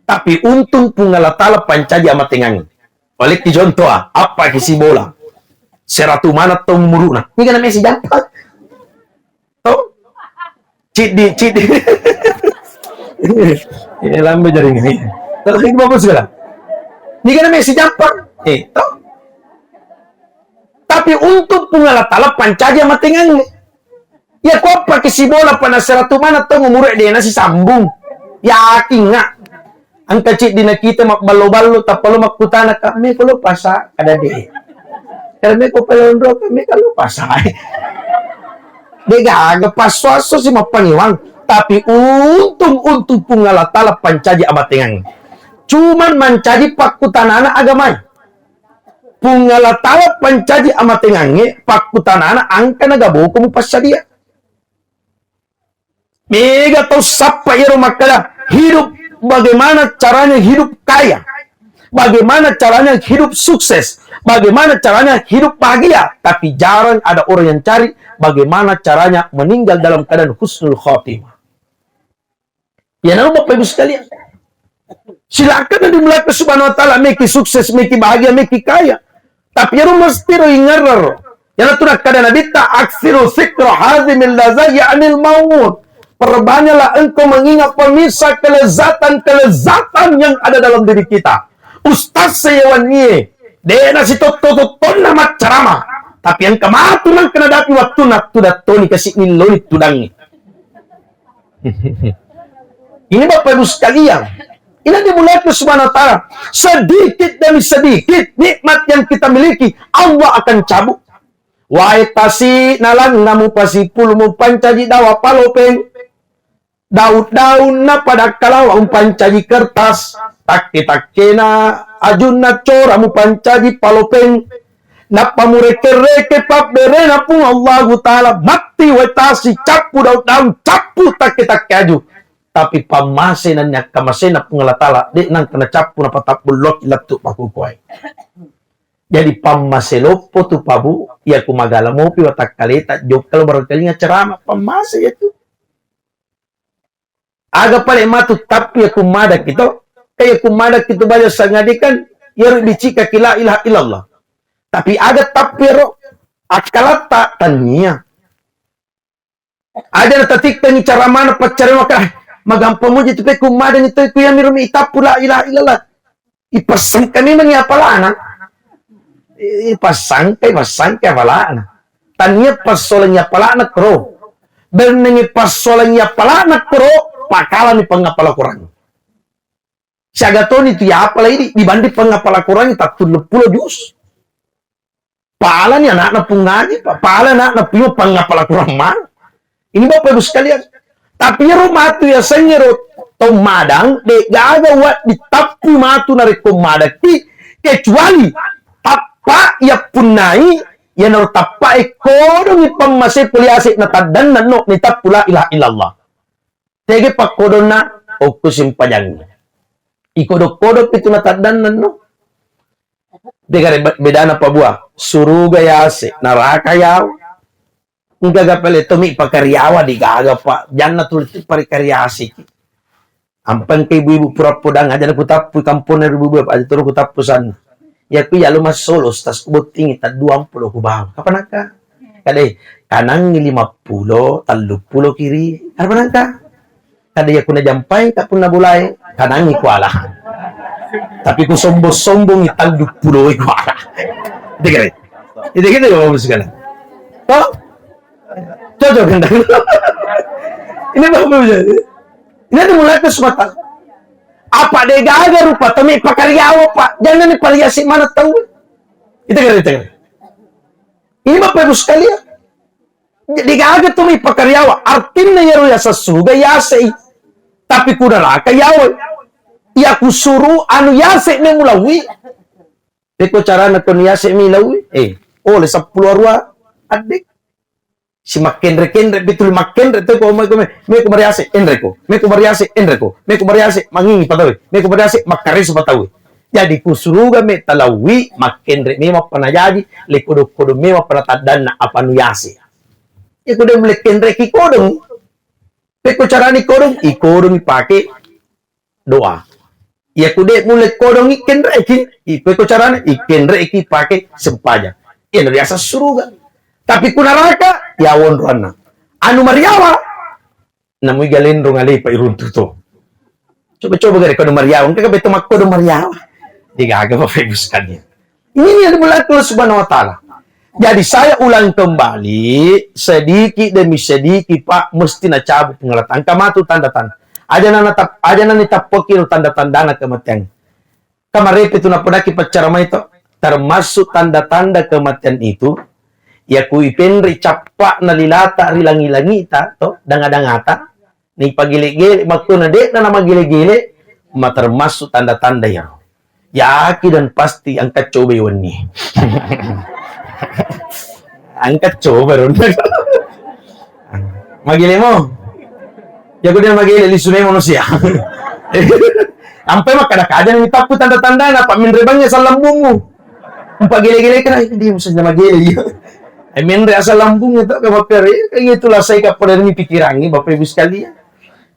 Tapi untung Puang Allah Taala pancaji amatengang. Oleh ki contoh, ah, apa ki sibola. Seratu mana tong umuruna. Ini kan namanya si jampa. To? Ciddi, ciddi. Ini lambe jaringan. Kalau ini bagus segala. Ini kan namanya si jampa. Eh, to? Tapi untung Puang Allah Taala pancaji amatengang. Iya, ko appaki sibola pana seratu mana tong umure de nasisambung. Yakinga. Engka ciddi nakita mabballo-ballo, tappa lo makkutana, "Kak, meko lo pasa?" Kada de. Kada meko palonro, "Kak, meko lo pasa?" De gaga passo-asso si mappangiwang. Tapi untung-untung Puang Allah Taala pancaji amatengang. Cuman mancaji pakkutanana agamai. Puang Allah Taala pancaji amatengangnge, pakkutanana engka nagaboko mupassadia. Mega tau sappa iyaro makkeda, hidup, bagaimana caranya hidup kaya, bagaimana caranya hidup sukses, bagaimana caranya hidup bahagia. Tapi jarang ada orang yang cari bagaimana caranya meninggal dalam keadaan husnul khotimah. Ya, namun Bapak Ibu sekalian, silakan yang dimuliakan Subhanahu wa Ta'ala, meki sukses, meki bahagia, meki kaya. Tapi ero mesti ro ingerro. Yang tu kada Nabi ta aksiru sikro hazimil lazat, ya'nil maut. Perbanyaklah engkau mengingat pemirsa kelezatan-kelezatan yang ada dalam diri kita. Ustaz seyawan nie, dena sitotto-tottonna maccarama. Tapi yang kematu nang kena dapi waktu nak tudattoni kasih nilloni tudangi. Ini Bapak Ibu sekalian, ini dimuliakan Subhanahu wa Ta'ala. Sedikit demi sedikit nikmat yang kita miliki, Allah akan cabut. Wae tasi nalang namu pasipul mu pancaji dawa palopeng. Daun-daunna pada kalawa umpancaji kertas, takke-takkena ajunna cora mupancaji palopeng. Nappa mureke-reke pabberena Puang Allahu Ta'ala, matti wae tasi, cappu daun-daun, cappu takke-takke aju. Tapi pammase nennia kamasena Puang Allah Ta'ala, de nangka nacappu napatabbulloki lettu pakukuae. Jadi pammase loppo tu pabu, iya ku magala mopi watakkaleta, jokka lo barangkalinga ceramah, pammase ya tu. Aga pale matu tappu ya kummadaki to? Ka ya kummadaki tu baja sangadikan, ya ru bicikaki la ilaha illallah. Tapi aga tappu ya ro, akkalatta tania. Aja na tatikkangi cara mana paccare maka, "Ah, magampang muji tu pe kummadani to ku ya miru mi tappu la ilaha illallah." Ipasangka memang iya apalana. Ipasangka, ipasangka apalana. Tania passolang iya apalana kro. Bennengi passolang iya apalana kro, pakalani pengapala Quran. Siaga toni tu iya apala idi dibanding pengapala Quran tattulleppulo juz. Palani anakna pungaji, pa-, pala anakna pio pengapala Quran mana. Ini Bapak Ibu sekalian. Tapi ero matu ya sengero Tau madang, de'gaga wedding tappu matu narekko madakki, kecuali tappa yappunnai, iyanaro tappa e kodongi pammasé pole yasé nataddanna no, naitappu la ilaha illallah. Tege pakkodonna okko sempajangnge. Ikodo-kodo pitu nataddanna no. Degare be-, bedana pabua, suruga yase, naraka yawa. Engka ga pale tomi pakariawa digaga, Pak. Janna tu lettu parikariasiki. Ampang ke ibu-ibu pura podang aja na kutappu kamponna ibu-ibu aja turu kutappu sanna. Ya ku yalu massolo stas kubottingi tadduang pulo kubawa. Kapanakka? Kadai kanangi lima pulo, tallu pulo kiri. Kapanakka? Kada iya kuna jampai ka punna bulae, kanangi kuala. Tapi ku sombong-sombongi tallu pulo kuala. Itu kira. Itu kita juga bagus sekali. Toh? Cocok kan? Ini bagus. Ini ada mulai ke semata. Apa de gaga rupa temi pakariawa, Pak? Jangan ni pariasi mana tahu. Itu kira, itu kira. Ini Bapak Ibu sekalian. Jadi gaga tu mi pakariawa. Artinna yaro yaseng suruga yasei. Tapi ku neraka yawai. Iya kusuru anu yase me mulawi. Peko carana kon yase mi lawi. Eh, oleh sepuluh arua adik. Si makkenre-kenre, betul makkenre tu ko me ko me, me ko mariase enreko. Me ko mariase enreko. Me ko mariase mangingi patawe. Me ko mariase makkaresu patawe. Jadi ku suruga me talawi makkenre memang pernah jadi, le kodong-kodong memang pernah taddanna apa nu yase. Iya ku de mulle kenreki kodong. Peko carani kodong, i kodong ipake doa. Iya ku de mulle kodong i kenreki, i peko carana i kenreki pake sempajang. Iya na biasa suruga. Tapi ku neraka ya wonroanna. Anu mariawa, namui galenrong alepa iruntu to. Coba-coba gare kono mariawa, engka beto makkodo mariawa. Digaga Bapak Ibu sekalian. Ini yang dimuliakan Allah Subhanahu wa Ta'ala. Jadi saya ulang kembali, sedikit demi sedikit, Pak, mesti nacabu pengertian. Engka matu tanda-tanda. Aja na natap-, aja na nitappoki ro tanda-tandana kematian. Kamarepe tu napodaki paccaramai to, termasuk tanda-tanda kematian itu, ya ku ipenre cappa na lilata ri langi-langita to, danga-dangata, ni pagele-gele makkuna de na magele-gele, ma termasuk tanda-tanda ya. Yakin dan pasti angkat coba wenni. Angkat coba ro. Magele mo. Ya ku de magele lisu memang manusia. Ampai makkada-kada ni tappu tanda-tanda na pak menre bangngi asal lambungmu. Empat gele-gele kan dia mesti nama gele ya. Eh, menre asal lambungnya tak ke makkare. Kan itulah saya kapada ini pikirannya Bapak Ibu sekalian.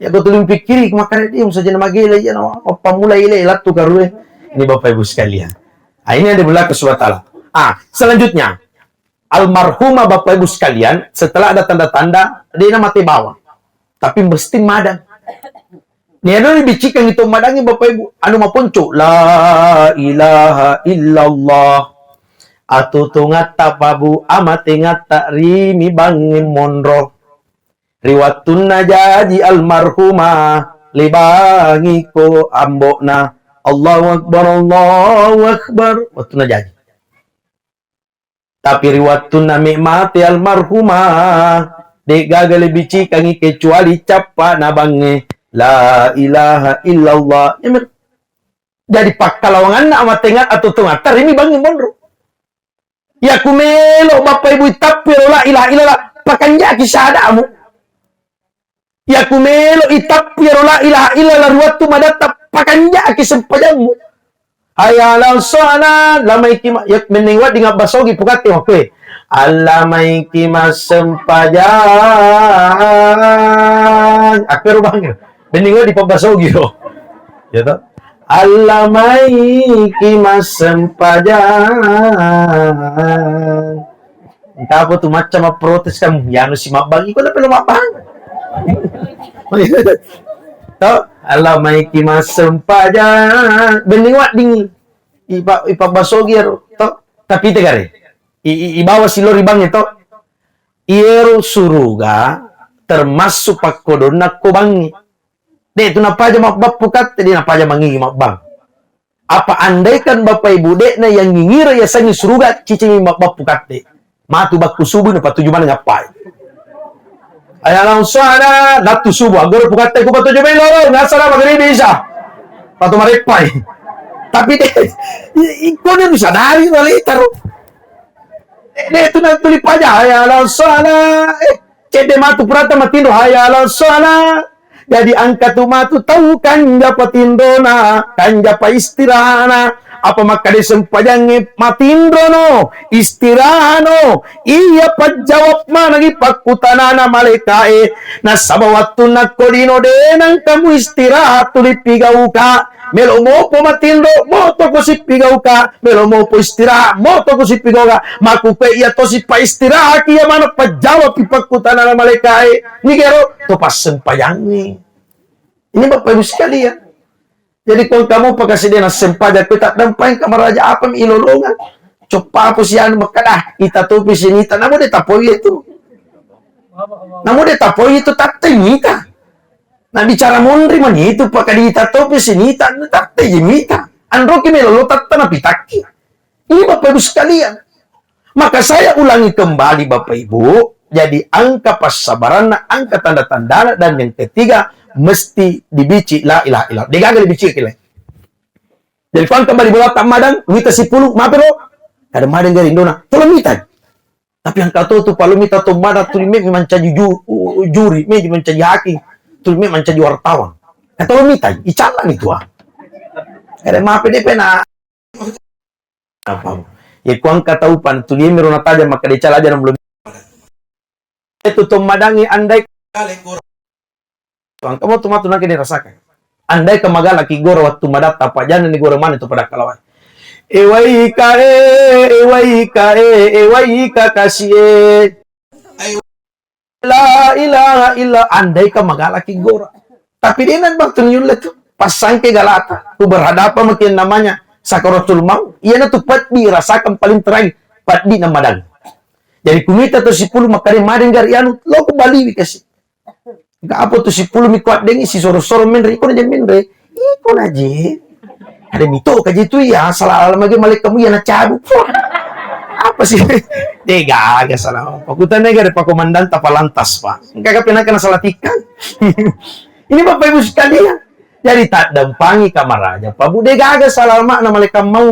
Ya kau tulis pikiri makkare dia mesti nama gele ya nama apa mulai le latu karue. Ini Bapak Ibu sekalian. Ah, ini yang dimuliakan Allah Subhanahu wa Ta'ala. Ah, selanjutnya almarhumah Bapak Ibu sekalian, setelah ada tanda-tanda, dia mate bawang. Tapi mesti madang. Nia dulu dibicikan itu madangi Bapak Ibu, anu maponco, la ilaha illallah. Atutungatta pabu amatengatta rimi bangin monro. Riwattunna jaji almarhumah, libangi ko ambokna. Allahu Akbar, Allahu Akbar. Wattunna jaji. Tapi ri wettunna me mate almarhumah, de'gaga le bicikangi kecuali cappa'na bangnge, la ilaha illallah. Jadi pakkalawanganna amatengnga atau tongatta rimi bangnge monro. Yaku melo bappa ibu itappu ero la ilaha illallah, pakanjaki syahadamu. Yaku melo itappu ero la ilaha illallah ri wettu madatta, pakanjaki sempajammu. Hayya 'alas shalah, lamaiki ma-, ya, menneng wedding abbasogi pukatte makkue. Allamaiki massempajang. Akkero bang. Menneng wedding pabbasogi ro. Ya toh? Allamaiki massempajang. Engka apa tu macam protes kamu? Ya anu si mabbang, iko tapi lo mabbang. Toh, Allah maiki massempajang. Bening wadding. Ipa, ipa basogi ero. Toh, tapi tegare. I, i, ibawa silori bang itu. Iyero suruga termasuk pakkodonna ko bangi. De tu napaja mabbappu katte, de napaja mangigi mabbang. Apa andaikan Bapak Ibu de'na yang ngingira yasengnge suruga, cicimi mabbappu katte. Matu bakku subuh napatuju maneng appai. Hayya 'alas shalah, lattu subuh. Anggoro pukatte ku patojo mai loro, ngasara magribi isya. Patu mareppai. Tapi de, i-, i-, kone musadari maletaro. Eh, de tu natuli paja, hayya 'alas shalah. Eh, cedde matu purata matinro, hayya 'alas shalah. Jadi engka tu matu tau kanja patinrona, kanja paistirahana. Apa makkeda sempajangnge matinrono, istirahano, iya pajjawab manengi pakkutanana malaikae. Nasaba wattunna kodino de nengka muistirahat tuli pigauka. Melo mopo matinro, moto ko sippigauka. Melo mopo istirahat, moto ko sippigauka. Makkukue iya tosi paistirahaki iya maneng pajjawabki pakkutanana malaikae. Nigero to passempajangnge. Ini Bapak Ibu sekalian. Jadi ko engka mopa kasi de nassempajang, ko taddampai engka maraja apa mi ilolongang. Coppa apa si anu makkeda, ita topi sinita, namo de tapoi itu. Namo de tapoi itu tatte mita. Na bicara monri mani itu pakadi ita topi sinita, tatte je mita. Anroki melolo tatta napitakki. Ini Bapak Ibu sekalian. Maka saya ulangi kembali Bapak Ibu, jadi engka passabaranna, engka tanda-tandana, dan yang ketiga mesti dibici la ilaha illallah. Degaga dibici kile. Jadi ko engka bali bola tammadang, mita sipulung, mape ro? Kada madang gari indona. Tolong mita. Tapi engka to tu palo mita to madang tuli me mancaji ju-, u-, juri, me mancaji hakim, tuli me mancaji wartawan. Kata lo mita, icalla mi tua. Kada mape de pena. Apa? Ya, kuangka tau pan, tuli miro natajang, maka decala aja nang belum. Itu to madangi andai. Tuang kamu tu matu nangke dirasakan. Andai ka magala ki gora waktu madatta, apa jana ni gora mana tu pada kalawai. Ewai ka e, ewai ka e, ewai ka kasi e. La ilaha illa, andai ka magala ki gora. Tapi de na bang tu nyulle tu. Pas sangke galata, tu berhadapan maki yang namanya sakaratul maut. Iyana tu peddi rasakan paling terakhir. Peddi na madang. Jadi kumita tu sipulung makkada madang gari anu, lo ku baliwi kasi. Ga apa tu sipulung mi kuat dengi si soro-soro menre, iko na je menre. Iko na je. Ada mito ka je tu ya, salah alam lagi malik kamu ya na cabu. Apa sih? De gaga salah. Pakutana ga ada pakomandanta palantas, Pak. Enggak ka penaka na salah tikang. Ini Bapak Ibu sekalian. Jadi tak dampangi kamar aja, Pak Bu. De gaga salah makna malaikat mau.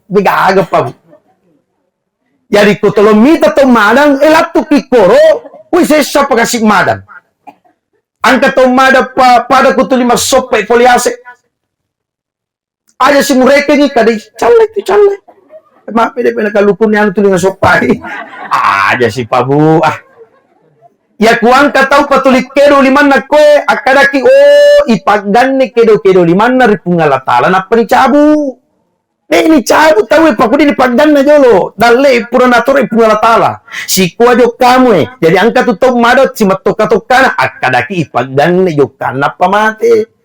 De gaga, Pak Bu. Jadi ko tolo mita to madang, eh, lattu ki koro, wih sessa pakasi madang. Angka to madang pa, pada ku tuli massoppa pole ase. Aja si murekengi kada calle tu calle. Mape de pena kalukun anu tuli masoppai. Aja si Pak Bu, ah. Ya kuangka tau patuli kedo limanna koe, akkadaki, oh, ipagganne kedo-kedo limanna ri Puang Allah Taala nappa ni cabu. De ni cabu tau e, pakudi ni pagganna jolo. Dalle pura natoro Puang Allah Taala. Sikua jokkamu e. Jadi angka tu tau mado simattokka-tokkana, akkadaki ipagganne jokkanna nappa mate.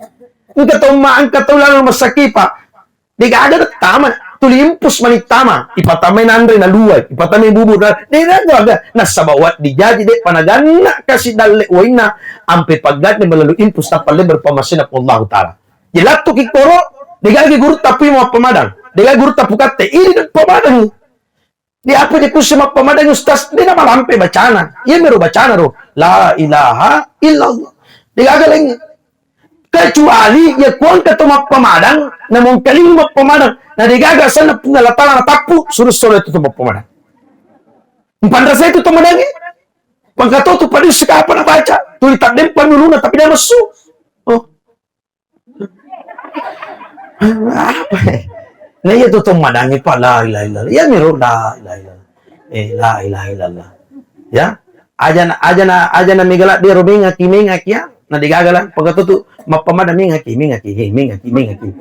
Engka tau ma-, engka tau lalu rumah sakit, Pak. De gaga de tama, tuli impus mani tama. Ipatamai nanre na luai, ipatamai bubur na. De gaga. Nasaba waddi jaji de panaganna kasi dalle wainna ampe pagganne melalui impus tappa lebber pamasena Allahu Taala. Jelattu ki koro, de gaga guru tapui mappamadang. De gaga guru tapukatte, ini de pamadang. Di apa je kusse mappamadang ustaz? De na malampe bacana. Iya mero bacana ro. La ilaha illallah. De gaga laingnge. Kecuali ya kuangka to mappamadang, na mongkaling mappamadang. Na de gaga asenna Puang Allah Taala natappu, suruh solo itu to mappamadang. Mpanrasa itu to madangi. Pangkatotu pada sekapa na baca. Tuli taddempa nuluna tapi dia messu. Oh. Apa? Nah, iya tu to madangi, Pak. La ilaha illallah. Iya miro la ilaha illallah. Eh, la ilaha illallah. Ya. Aja na, aja na, aja na megala dia ro mengaki, mengaki ya. Na de gaga la, pangkatotu mappamadang mengaki, mengaki, eh, mengaki, mengaki.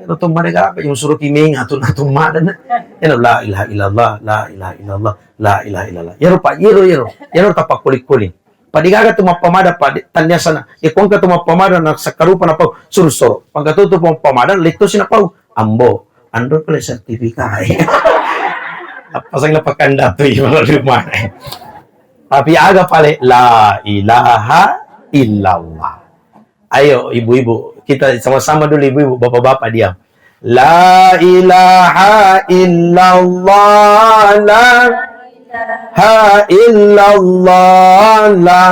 Ro to madangi apa yang suruh ki menga tu na to madangi. Ya la ilaha illallah, la ilaha illallah, la ilaha illallah. Ya ro Pak, ya ro, ya ro. Ya ro tapak kulit-kulit. Padi gaga tu mappamadang, padi tannia sana. E, ko engka tu mappamadang na sakkarupa napau, suruh soro. Pangkatotu mappamadang, lettosi napau. Ambo, anro pole sertifikat. Apa sang napakanda tu i rumah. Tapi aga pale la ilaha illallah. Ayo ibu-ibu, kita sama-sama dulu ibu-ibu, bapak-bapak diam. La ilaha illallah, la ha illallah, la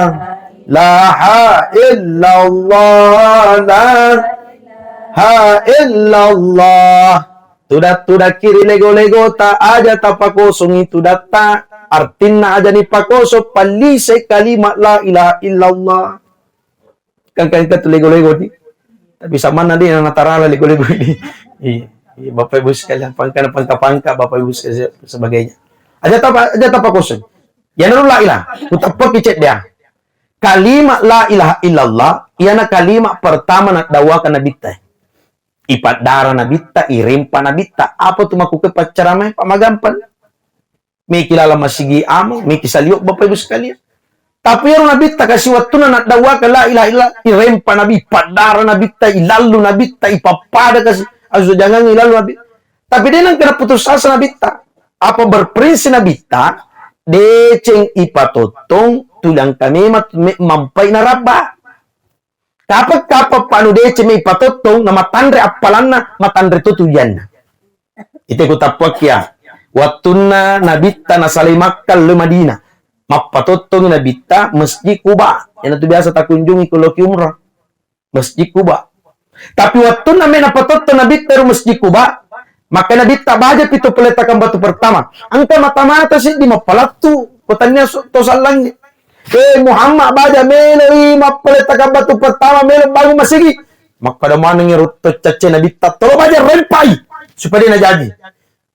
ilaha illallah, la ha illallah. Tudak-tudakki ri lego-legota, aja tapakosongi tudatta, artinna aja nipakosong, pallise kalimat la ilaha illallah. Kan, kan, kan tu lego-lego ni. Tapi samanna dia natarala lego-lego ini. Iya, iya, Bapak Ibu sekalian, pangka, pangka, pangka, Bapak Ibu sekalian, sebagainya. Aja tapa, aja tapakosong. Ya naru la ilaha, kutapaki cek dia. Kalimat la ilaha illallah, iyana kalimat pertama naddawakan Nabitta. Ipaddara Nabitta, irempa Nabitta. Apa tu makuke paccaramai, Pak, magampang. Meki laleng masigi amang, meki salio, Bapak Ibu sekalian. Tapi ero Nabitta kasi wettunna naddawaka la ilaha illa, irempa Nabi, paddara Nabitta, ilallu Nabitta, ipappada kasi, asu jangang ilallu Nabi. Tapi de nengka naputus asa Nabitta. Apa berprinsip Nabitta, deceng ipatottong, tulang kamema me-, mampai narabba. Kapang-kapang panu deceng mai patottong, na matanre appalanna, matanre to tujuanna. Ite ku tappuakkia, wattunna Nabitta nasalai Makkah lo Madinah, mappatottongi Nabitta Masjid Quba. Iyanatu biasa takunjungi ku loki umrah. Masjid Quba. Tapi wattunna me napatottong Nabitta ro Masjid Quba, maka Nabitta baja pi to peletakan batu pertama. Engka mata-mata seddi mappalattu, ko tania su-, to sallangi. Eh, Muhammad, baja meloi mappaletakan batu pertama, melo bangun masigi. Makkada manengngi rutto cacce Nabitta, tolo baja rempai supaya de najaji.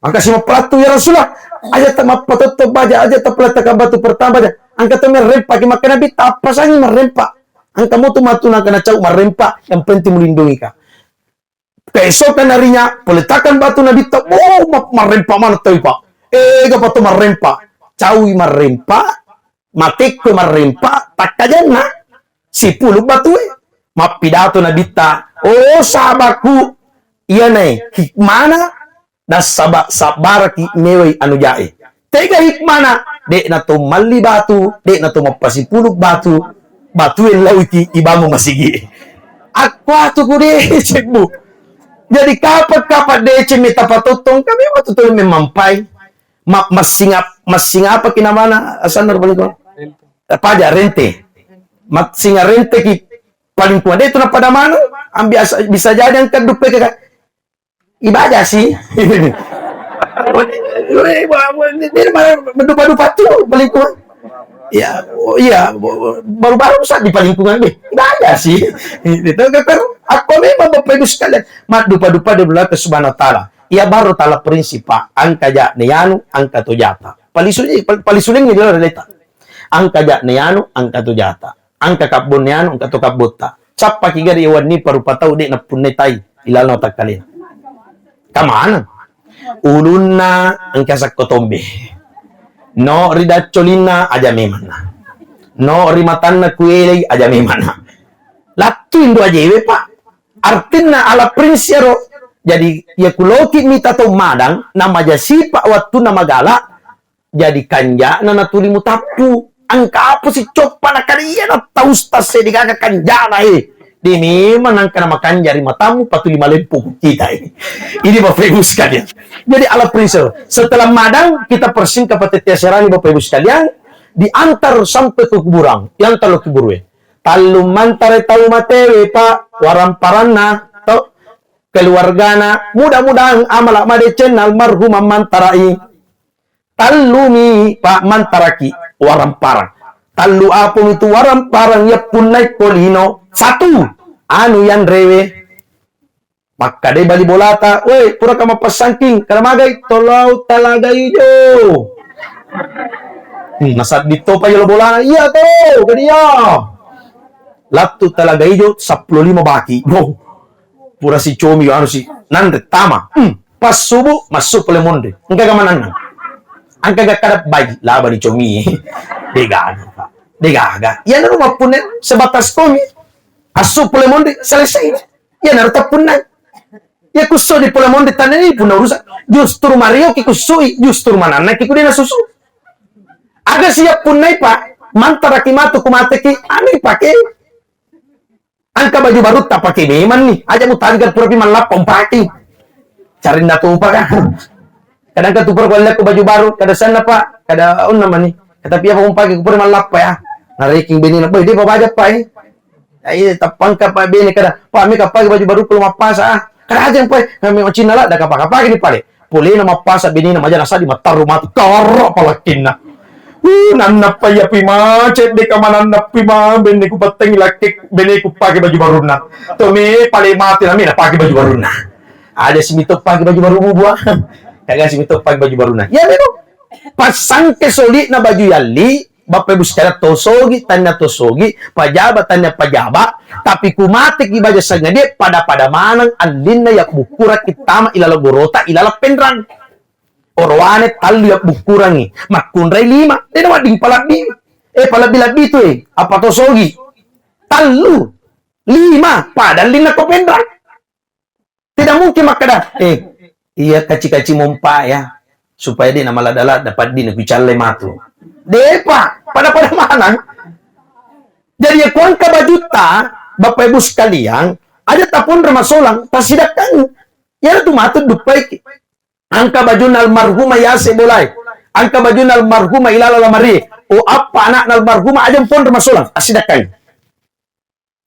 Maka si mappalattu, "Ya Rasulullah, aja ta mappatotto baja, aja ta paletakan batu pertama baja. Engka to merrempaki." Maka Nabitta, "Appasangi merrempa. Engka motu matu nangka nacau merrempa, yang penting melindungi ka." Keesokan harinya, peletakan batu Nabitta, oh, ma-, marrempa mana tahu, Pak. Eh, gapa to marrempa. Caui marrempa, matekko marrempa, takkajanna. Sipulu batue. Mappidato Nabitta, oh, sahabatku, iyanae hikmana, nasaba sabbaraki mewai anu jae. Tega hikmana, de'na to malli batu, de'na to mappasipulu batu, batue lauiki ibangun masigi. Akkuatu ku deceng, Bu. Jadi kapang-kapang deceng meta patottong, kami waktu tu memang pai. Ma-, massinga-, massingapaki namana asanna ro palingkuang? Apa aja, rente. Massinga rente ki palingkuang. De tu napada manu, ambi asa-, bisa jadi engka duppe ke ka-, ibaja sih. Mendupa-dupa tu palingkuang. Ya, oh iya, baru-baru sa di palingkuang deh. Ibaja sih. Itu kan aku memang Bapak Ibu sekalian, maddupa-dupa di belakang Subhanahu wa Ta'ala. Iya baru tala prinsip, Pak. Engka ja ne anu, engka to jata. Palisu-, pal-, palisuleng ni dulu leta. Engka ja ne anu, engka to jata. Engka kabbon ne anu, engka to kabbotta. Sappaki gari wenni parupa tau de nappunnai tai ilalna watakkalena. Kamana? Ulunna engka sakko tombe. No ri daccolinna aja memanna. No ri matanna kuelei aja memanna. Lattu indo ajewe, Pak. Artinna ala prinsip ero. Jadi, iya kuloki mita tau madang, namaja sipa wattunna magala, jadi kanjana natuli mutappu. Engka apa si coppa nakada iya na tau ustaz e degaga kanjana e. De memang nangka namakanja ri matammu patuli malempu kita e. Ini Bapak Ibu sekalian. Jadi ala prinsip, setelah madang kita persingkat patette aserani Bapak Ibu sekalian, diantar sampai ke kuburan, diantar lo kuburue. Tallu mantara tau matewe, Pak, waramparanna, to, keluargana, mudah-mudahan amala madecenna almarhum ammantarai. Tallumi, Pak, mantaraki waramparang. Tallu apung itu waramparang yappunnai ko lino. Satu, anu yanrewe. Makkadai bali bolata, "Woi, puraka mappassangking, kada magai?" "Tolau Talaga Ijo." Hmm, nasaddi topa yolo bolana, "Iya to, kedia." Lattu Talaga Ijo, seppulo lima baki. Wow. Pura si comi, anu si, nanre tama. Hmm, pas subuh, massu pole monri. Engka ga mananna. Engka ga kada baji, laba ni comi. Degaga, Pak. Degaga. Iya, nanu mappunnai sebatas komi. Assu pole monri, selesai. Iyanaro tappunnai. Iya kusso di pole monri tanani punna urusan. Justru mario ki kussui, justru mananna ki kudena susu. Aga siap punnai, Pak. Mantaraki matu ku mateki, anu ipake. Angka baju baru tapake memang ni. Aja mutanggal pura pi mallappa umpaki. Carinna topa kan. Kadang ka tu pura kualliakko baju baru, kada senna, Pak, kada onna mani. Tapi apa umpake ku pura mallappa ya. Nareking benina, "Boy, de' pa baja, Pak, eh." Ai, tappangka, Pak, bene kada, "Pak, mi kapake baju baru kalau mappasa, ah." Kada aja, Pak, kami ocinna ladda kapaka-pake ni pale. Polena mappasa benina maja nasadi mattarru matu, karo palakkinna. Uh, nannappa iya pi macet, de' ka manannappi ma, bene ku pattengi lakke, bene ku pake baju barunna. To me pale mati nami na pake baju barunna. Aja si mito pake baju baru bua. Kaga si mito pake baju barunna. Ya memang. Passangke soli'na baju yalli, Bapak Ibu sekalian, tosogi, tania tosogi, pajaba, tania pajaba, tapi ku mate ki baja sangadie, pada-pada maneng allinna yabbukkuraki tama ilala gorota, ilala penrang. Orowane tallu yabbukkurangi, makkunrai lima, de' na wedding palabbi. Eh, palabbi-labbi tu, eh, apa tosogi? Tallu, lima, pada allinna ko penrang. Tidak mungkin makkeda, "Eh, iya kaci-kaci mompa ya, supaya de' na maladda-ladda paddina ku calle matu." De'pa, pada-pada manang. Jadi, ya, ku engka bajutta, Bapak Ibu sekalian, aja taponra masolang, tasidakkangi. Iyana tu matu duppaiki. Engka bajunna almarhumah Yase Bolai. Engka bajunna almarhumah Ilala Lamarie. Oh, appa anakna almarhumah aja ponra masolang, tasidakkangi.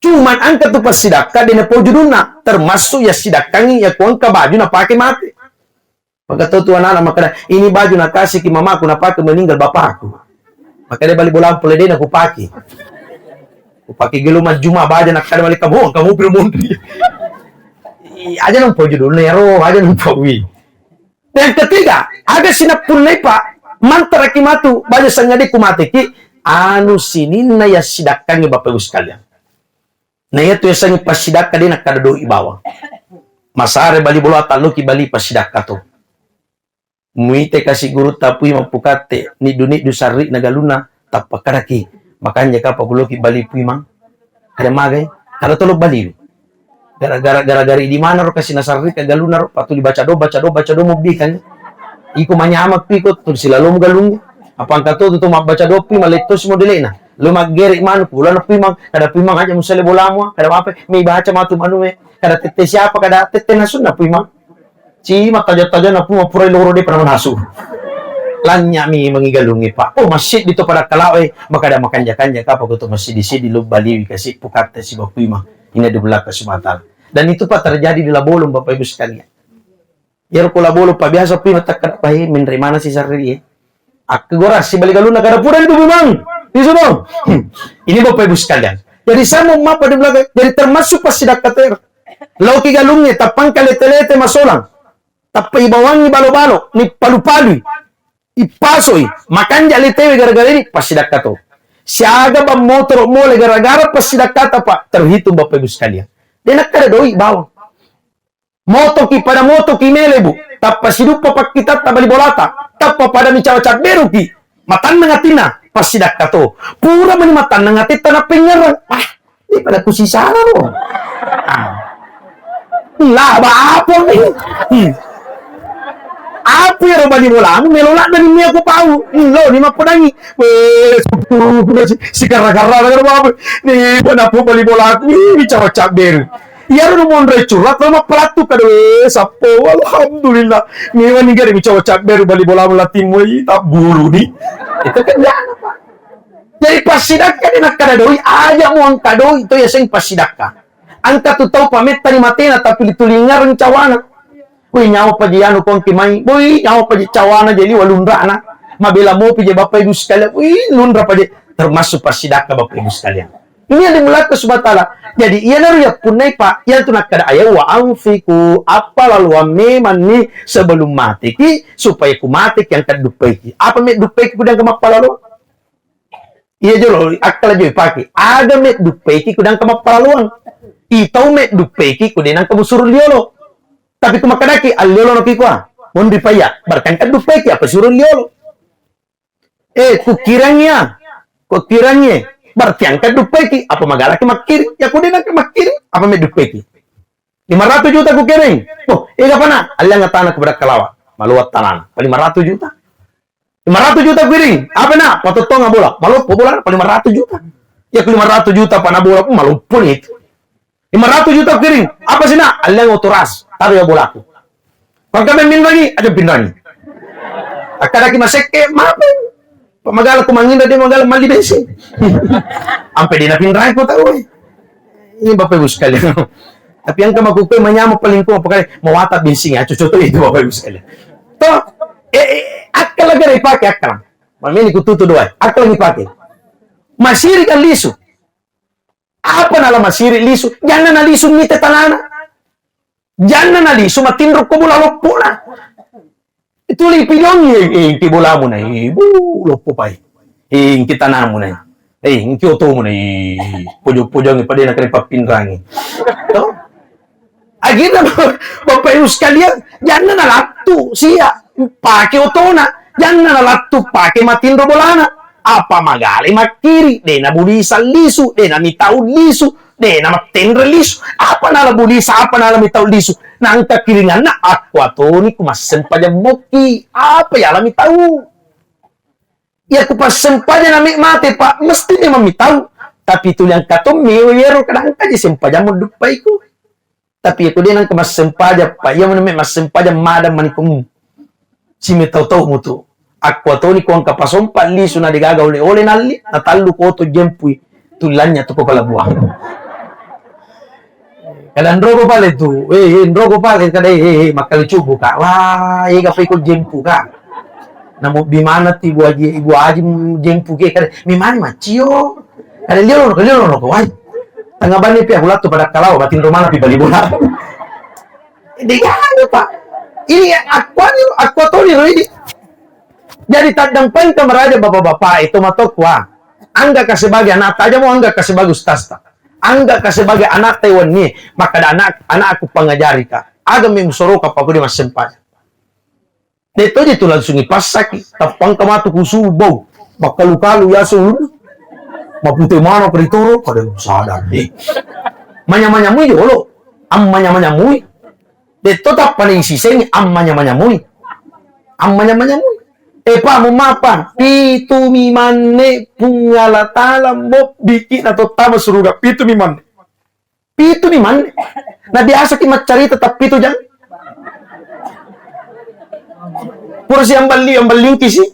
Cuman engka tu passidakka de' napoju dunna, termasuk ya sidakkangi ya ku engka baju napake mate. Maka tau tu anak-anak makkeda, "Ini baju nakasiki mamaku napake meninggal bapakku." Maka de' bali bola pole de' nakupake. Kupake gelo majjuma baja nakkeda bali kamu, kamu piro mondri. Ih, aja napoju dunna ya ro, aja napowi. Yang ketiga, aga sinappunnai, Pak, mantaraki matu baja sangadi ku mateki, anu sininna ya sidakkangi Bapak Ibu sekalian. Na iyatu yasengnge passidakka de' nakkada doi bawang. Masare bali bola talloki bali passidakka to. Muite kasi gurutta Puimang Pukatte, niddu-niddu sarri'na galunna, tappa kadaki, makanja kapa kuloki bali Puimang. Kada magai, kada tolo bali. Gara-gara, gara-gara di mana ro kasi nasarrika galunna ro, patuli baca do, baca do, baca do mobbikan. Iko manyama pi ko tu silalomu galung. Apa engka to tu mabbaca do Puimang letto si modelena. Lo maggere manu pulana Puimang, kada Puimang aja musale bolamu, kada apa, mi baca matu manue, kada tette siapa, kada tette nasunna Puimang. Ci mattaja-taja na Puimang purai loro de' pernah manasu. Lanya mi mengi galungi, Pak. Oh, masjid di to pada kalawe, makada makanja-kanja kapa ko to masjid di sidi lo baliwi kasi Pukatte si Bapuimang. Ini di belakang Sumatera. Dan itu, Pak, terjadi di Labolong, Bapak Ibu sekalian. Iyaro ko Labolong, Pak, biasa Puimang takkada, "Bae, menre mana si sarri e?" Akkegorang si bali galunna kada pura itu memang. Isu dong. Hmm. Ini Bapak Ibu sekalian. Jadi saya mau mapa di belakang. Jadi termasuk passidakka tero. Loki galungnge, tappangka lete-lete masolang. Tappa ibawangi balo-balo, nipalu-palui, ipasoi, makanja letewe gara-gara ini, passidakka to. Siaga bang motoro mole gara-gara passidakkata, Pak, terhitung Bapak Ibu sekalian. Dia nakkada doi bawang. Motoki pada motoki mele, Bu. Tappa siduppa pakkitatta bali bolata. Tappa pada micawa cabberuki. Matannang atinna, passidakka to. Pura mani matannang atitta nappengngerang. Ah, ini pada kusisana lo. Ah. Lah, apa nih? Hmm. Apa ya bali bolamu? Melo ladda ni aku pau. Hmm, lo ni mappodangi. Weh, si karra-karra apa? Ni pada bali bolaku. Ih, micawa cabberu. Iyaro monro curhat lo mappalattu kada, weh, sappo, alhamdulillah. Mewani gare micawa cabberu bali bolamu latimmu, ih, tabbulu ni. Itu kan jangan, Pak. Jadi passidakka de' nakkada doi, aja mo engka doi to yaseng passidakka. Engka tu tau pamettani matena tapi tulingareng cawana. Woi, nyawa paji anu kongki mai. Woi, nyawa paji cawana jadi walunrana. Mabela mopi je Bapak Ibu sekalian. Wih, lunra paje termasuk passidakka Bapak Ibu sekalian. Ini yang dimulakan Subhanahu wa Ta'ala. Jadi, iyanaro yappunnai, Pak, yang tu nakkeda ayat, "Wa anfiqu," appalaloang memang ni sebelum mateki, supaya ku mateki engka duppaiki. Apa me duppaiki ku diangka mappalalo? Iya jolo, akkala joi pake. Aga me duppaiki ku diangka mappalaloang. Itau me duppaiki ku diangka musuru liolo. Tapi ku makkedaki, alliolo no ki kua. Monri paya, berarti engka duppaiki, apa suru liolo. Eh, kukirangi ya. Kukirangi. Berarti engka duppaiki. Apa magalaki makkiri? Ya ku de' nengka makkiri. Apa me duppaiki? Lima ratus juta kukiring. Oh, ega pana? Alliang tanah kepada kalawa. Maluat tanah. Lima ratus juta. Lima ratus juta kukiring. Apa na? Patottonga bola. Maloppo bola. Lima ratus juta. Ya ku lima ratus juta pana bola pun maloppo ni itu. Lima ratus juta kiring. Apa sih, Nak? Alliang oto ras. Taruh ya bolaku. Pangka main pinrangi, aja pinrangi. Akkadaki masekke, mape. Pamagala ko manginra de magala malli bensin. Ampe de napinrang ko tau. Ini Bapak Ibu sekalian. Tapi yang kama kukue manyama paling ko apa kali mawata bensin ya cucu itu Bapak Ibu sekalian. Toh, eh, eh, akal lagi dipake akal. Mamini kututu doa. Akal lagi pake. Masiri kan lisu. Apa nala masiri lisu? Janna nalisu mite tanana. Janna nalisu matinro ko bola loppona. Itu lipi dong, eh, eh, engki bolamu na, eh, bu, loppo pai. Eh, engki tanamu na. Eh, engki otomu na, eh, pojong-pojong pada na kare pappinrangi. Toh? Akhirnya Bapak Ibu sekalian, janna nalattu sia pake otona, janna nalattu pake matinro bolana. Apa magale makkiri, de nabulisa lisu, de namitau lisu, de namattenre lisu. Apa nala bulisa, apa nala mitau lisu. Nangka kiringanna, akkuatoni ku massempajang mokki. Apa yala mitau? Ya ku passempajang nami mate, Pak, mesti memang mitau. Tapi tuliang katommi yero kadangka je sempajang mo duppai ku. Tapi iyako de nengka massempajang, pa iya mani massempajang madang mani ko, hmm. Simetau-tau mutu. Akkuatoni ko engka pasompa lisu na degaga ole-ole nalli, na tallu koto jempui. Tullannya tu ko palabuang. Kada nrogo pale tu, eh, eh, nrogo pale kada, eh, eh, eh, makkali cubu ka. Wah, ega pe ko jempu ka. Namo bimana ti ibu aji, ibu aji jempu ke kada. Memang macio. Kada liolo, kada liolo ko wai. Tengah bani pia hulattu pada kalawa, batin romana pi bali bola. Degana, Pak. Ini akkuani, akkuatoni ro ini. Jadi taddampai kamaraja bapak-bapak itu matokwa. Anggaka sebagai anak aja mau anggaka sebagai ustaz ta. Anggaka sebagai anak Taiwan ni, maka ada anak, anak aku pengajari ka. Aga mi musoroka pa kudi massempajang. De toji tu langsung ipassaki, tappangka matu kusubu bau, makkalu-kalu yasu ulunna. Mapute mano peritoro, pada sadar deh. Manya-manyamui jolo, am manya-manyamui. De to tappani sisengi, am manya-manyamui. Am manya-manyamui. Eh pa, mu mapa, pitu mi manne Puang Allah Taala mobbiki na tottama suruga, pitu mi manne. Pitu mi manne. Na biasa ki maccarita tappitu jang. Pura si amballi, amballingki si.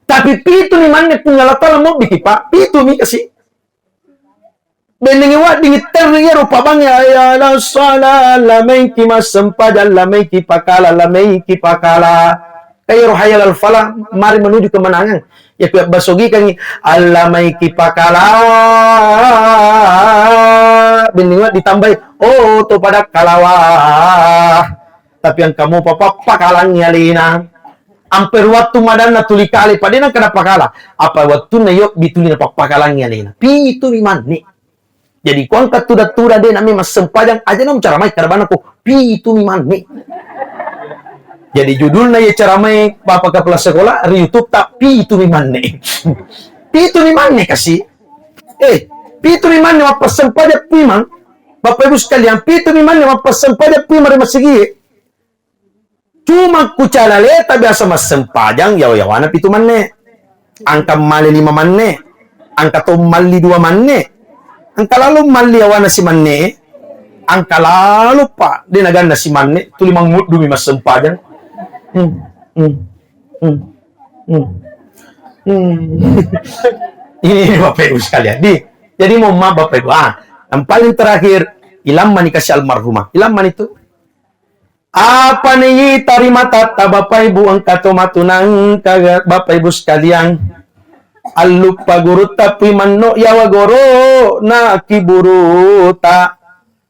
Tapi pitu mi manne Puang Allah Taala mobbiki, Pak. Pitu mi kasi. Bennengi waddingi terri iyaro pabang ya, ya la sala, la maiki massempajang, la maiki pakala, la maiki pakala. Kairo hayal al falah, mari menuju kemenangan. Ya, ku yabbasogikangngi, allamaiki pakala. Benni wa ditambai, oh, to pada kalawa. Tapi engka mopa pappakalangngi alena. Ampe ruwattu madanna tuli kale, padena kada pakala. Apa wattunna yobbi tuli na pappakalangngi alena. Pitu mi manne. Jadi, ko engka tuda-tuda de nami massempajang, aja na mucaramai, karabana ko pitu mi manne. Jadi, judulna ye caramai Bapak Kepala Sekolah ri YouTube ta pitu mi manne. Pitu mi manne kasi. Eh, pitu mi manne mappassempajang pimang. Bapak Ibu sekalian, pitu mi manne mappassempajang pimang ri masigi. Cuma ku calaleta biasa massempajang yawa-yawana pitu manne. Angka male lima manne. Angka to malli dua manne. Angka lalo malli yawana si manne. Angka lalo pa de naganna si manne tuli manguddu mi massempajang. Hmm, hmm, hmm, hmm, hmm. Ini Bapak Ibu sekalian. Di, jadi mohon maaf Bapak Ibu. Ah, yang paling terakhir, ilammani kasi almarhumah. Ilammani tu. Apa ni tarima tatta Bapak Ibu engka to matunangka Bapak Ibu sekalian. Alluppa gurutta pui manno yawa goro na kiburuta.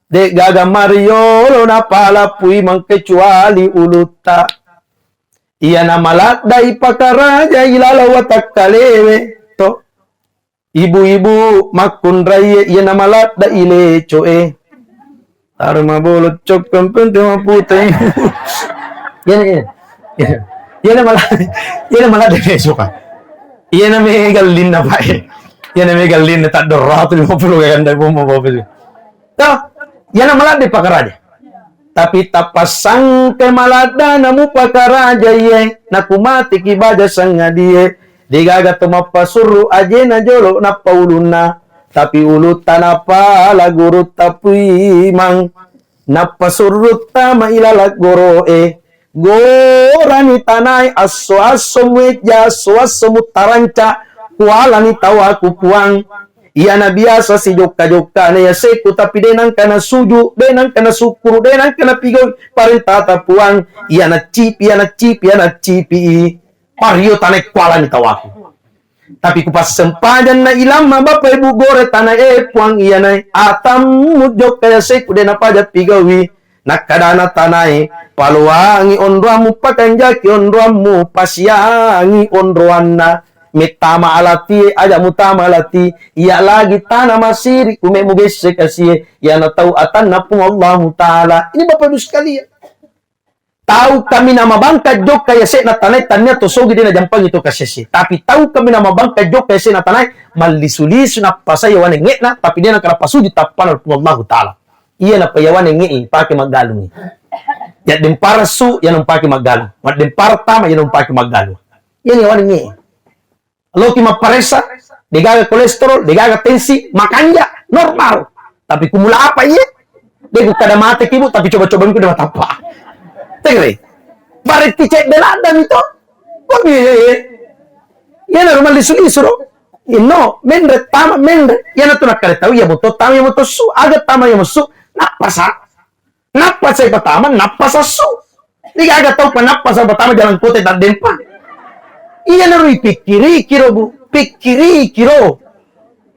De gaga mariolo na pala pui mangkecuali ulutta. Iya na maladda ipakaraja ilala watakkalewe to. Ibu-ibu makkunraie, iyana maladda ilecoe. Taro mabolo cokkeng pente mapute. Iyana, iyana. Iyana maladda, iyana maladda ilecoka. Iyana megallinna pae. Iyana megallinna taddoratu lima puluh ganda bombo bobo. Toh, iyana maladde pakaraja. Tapi tappasangke maladdana mupakaraja iye, nakumateki baja sangadie, degaga to mappasurru ajena jolo nappa ulunna, tapi ulutta napala gurutta puimang, nappasurrutta mailala goroe, Gorani tanae, asso-asso muejja, asso-asso muttaranca, kualani tawaku Puang. Iyana biasa sijokka-jokkana yaseku, tapi de nangka nasuju, de nangka nasukkuru, de nangka napigaui parentata Puang. Iyana cipi, iyana cipi, iyana cipi. Mario tanae kualani tawaku. Tapi ku passempajanna ilamma Bapak Ibu gore tanae Puang iyanae atammu jokka yaseku de napaja pigaui. Nakkadana tanae, paloangi onroammu, pakanjaki onroammu, pasiangi onroanna. Mettama alatie, aja mutama alati, iya lagi tana masiri, kume mugesse kasie, iyana tau atanna Puang Allahu Ta'ala. Ini Bapak Ibu sekalian. Tau kami namabangka jokka yase'na tanae, tania to sogi de najampangi to kasese. Tapi tau kami namabangka jokka yase'na tanae, mallisu-lisu nappasai yawane nge'na, tapi de nakana pasuji tappana Puang Allahu Ta'ala. Iya napa yawane nge'i pake maggalungi. Yaddempara su, iya nung pake maggalung. Maddempara tama, iya nung pake maggalung. Iya ni yawane nge'i. Loki mapparessa, degaga kolesterol, degaga tensi, makanja, normal. Tapi kumula apa iye? De ku kada mate kibu, tapi coba-coba ku de matappa. Tegre. Bareti cedde ladda mi to. Kok iye, iye, iye. Iya na rumah lisu-lisu ro. Inno, menre tama, menre. Iya na tu nakkare tau, iya moto tama, iya moto su. Aga tama, iya mosu. Nappasa. Nappasai patama, nappasa su. Degaga tau pa nappasa patama jalan kota taddempa. Iya naro ipikkiriki ro, Bu. Pikkiriki ro.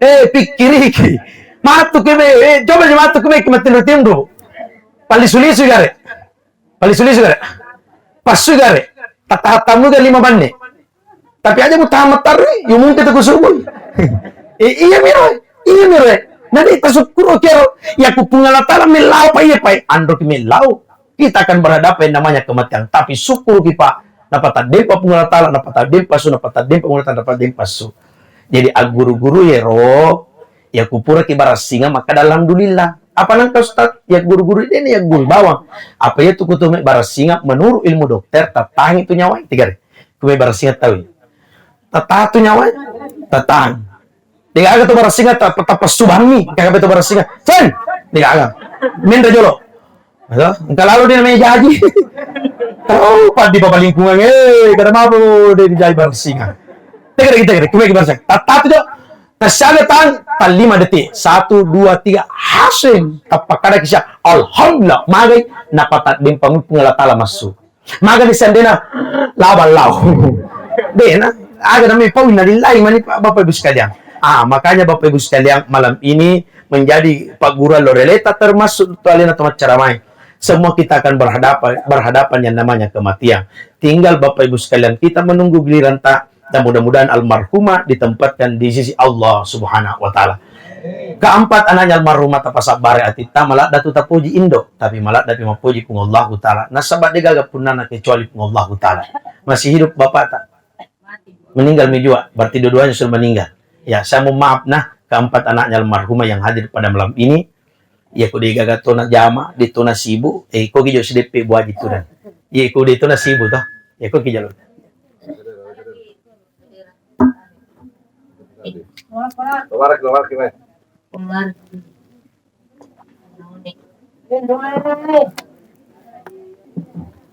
Eh, pikkiriki. Matu ke me, eh, coba je matu ke me, ki matinro-tinro. Palisu-lisu gare. Palisu-lisu gare. Passu gare. Tata-, tamu ga lima banne. Tapi aja mutaha mattarui, yo mungkin tu kusubui. Eh, iya miro, iya miro. Nanti tasukkuru kiro, ya ku Puang Allah Ta'ala mellau pa iya pai, andro ki mellau. Kita akan berhadapan yang namanya kematian. Tapi syukur ki Pak, napataddempa Puang Allah Ta'ala, napataddempa su, napataddempa Puang Allah Ta'ala, napataddempa su. Jadi agguru-guru yero, ya kupura ki barassinga maka alhamdulillah. Apa nangka Ustaz? Ya guru-guru ini ya guru bawang. Apa ya tu kutu me barassinga menurut ilmu dokter tatangi tu nyawa tiga. Kume barassinga tahu. Tatatu nyawa, tatang. Degaga tu barassinga ta-, tapassu banni, kaka beto barassinga. Sen, degaga. Menre jolo. Ada, engka lalu dia namanya jaji. Oh, padi papa lingkungan, eh, kada mampu dia dijai barassinga. Tegere, tegere, kume barassinga. Tatatu jo. Tassiaga tang, tallima detik. Satu, dua, tiga, hasil. Tapakada kisah. Alhamdulillah, magai, napataddempa Puang Allah Ta'ala massu. Magani seandainya laban lau. Dena, aga namanya pau innalillahi mani Bapak Ibu sekalian. Ah, makanya Bapak Ibu sekalian, malam ini menjadi pagguruan lo releta termasuk tu alena to maccaramai. Semua kita akan berhadapan berhadapan yang namanya kematian. Tinggal Bapak Ibu sekalian kita menunggu giliran ta dan mudah-mudahan almarhumah ditempatkan di sisi Allah Subhanahu wa Ta'ala. Keempat anaknya almarhumah tapasabbare atitta, maladda tu tapuji indo, tapi maladda pi mapuji Puang Allahu Ta'ala. Nasaba de gaga punnana kecuali Puang Allahu Ta'ala. Masih hidup bapak tak? Meninggal mi jua, berarti dua-duanya sudah meninggal. Ya, saya mohon maaf nah, keempat anaknya almarhumah yang hadir pada malam ini, ya ku de gaga tona jama, de tona sibuk, eh, ko gijo sideppe buaji tu dan. Iya, ku de tona sibuk toh. Ya ko gijo. Mubarak, mubarak, gimana?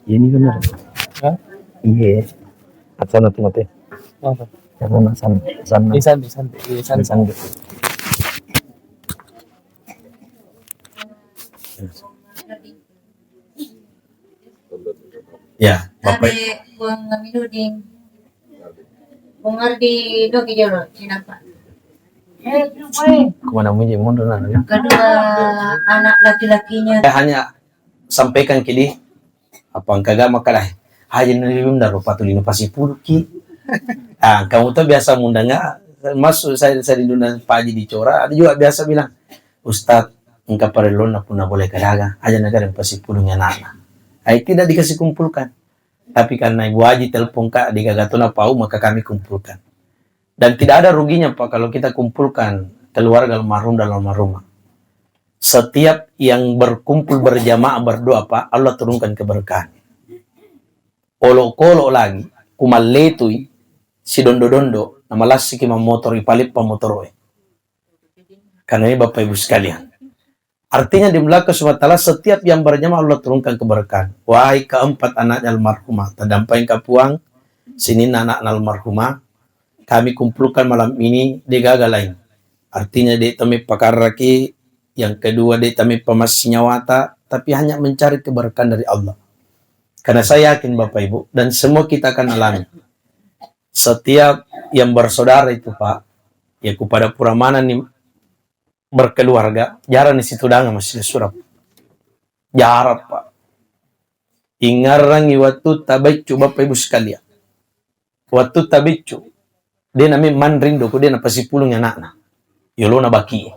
Ini benar. Hah? Iya. Asal nanti mati. Apa? Karena san san Iya, santai, santai. Iya, santai. Santai. Ya, Bapak. Ade Puang Aminuddin. Puang Ardi doki jolo, cinapa. Kemana muji mundur nah, ya? Kedua anak laki-lakinya. Saya hanya sampaikan ke dia, apa engka gak makalah? Haji nalilunda rupa tulino pasipuluki. Ah, kamu tuh biasa mundanga, masuk saya, saya diundang Pak Haji dicora, ada juga biasa bilang, "Ustaz, engka parellonna punna boleh kadaga, aja negara pasipulungi anakna." Ai tidak dikasih kumpulkan. Tapi karena Ibu Haji telepon, "Kak, digaga tona pau," maka kami kumpulkan. Dan tidak ada ruginya, Pak, kalau kita kumpulkan keluarga almarhum dan almarhumah. Setiap yang berkumpul berjamaah berdoa, Pak, Allah turunkan keberkahan. Olokolo lagi, kumalletui, sidondo-dondo, namalassiki mammotor, ipaleppa motoroe. Karena ini Bapak Ibu sekalian, Artinya, di belakang subhanahu wa ta'ala, setiap yang berjamaah Allah turunkan keberkahan. Wahai keempat anaknya almarhumah, taddampengka Puang, sininna anakna almarhumah, kami kumpulkan malam ini, de' gaga lain. Artinya, de' tami pakarraki, yang kedua, de' tami pamassi nyawata, tapi hanya mencari keberkahan dari Allah. Karena saya yakin, Bapak Ibu, dan semua kita akan alami. Setiap yang bersaudara itu, Pak, ya, ku pada pura manenni berkeluarga, jarang ni situdangeng massilessureng. Jarang, Pak. Ingngarangngi wattu tabeccu, Bapak Ibu sekalian. Wattu tabeccu, de' nami manring do, ko de' napasipulung anakna. Yolona baki.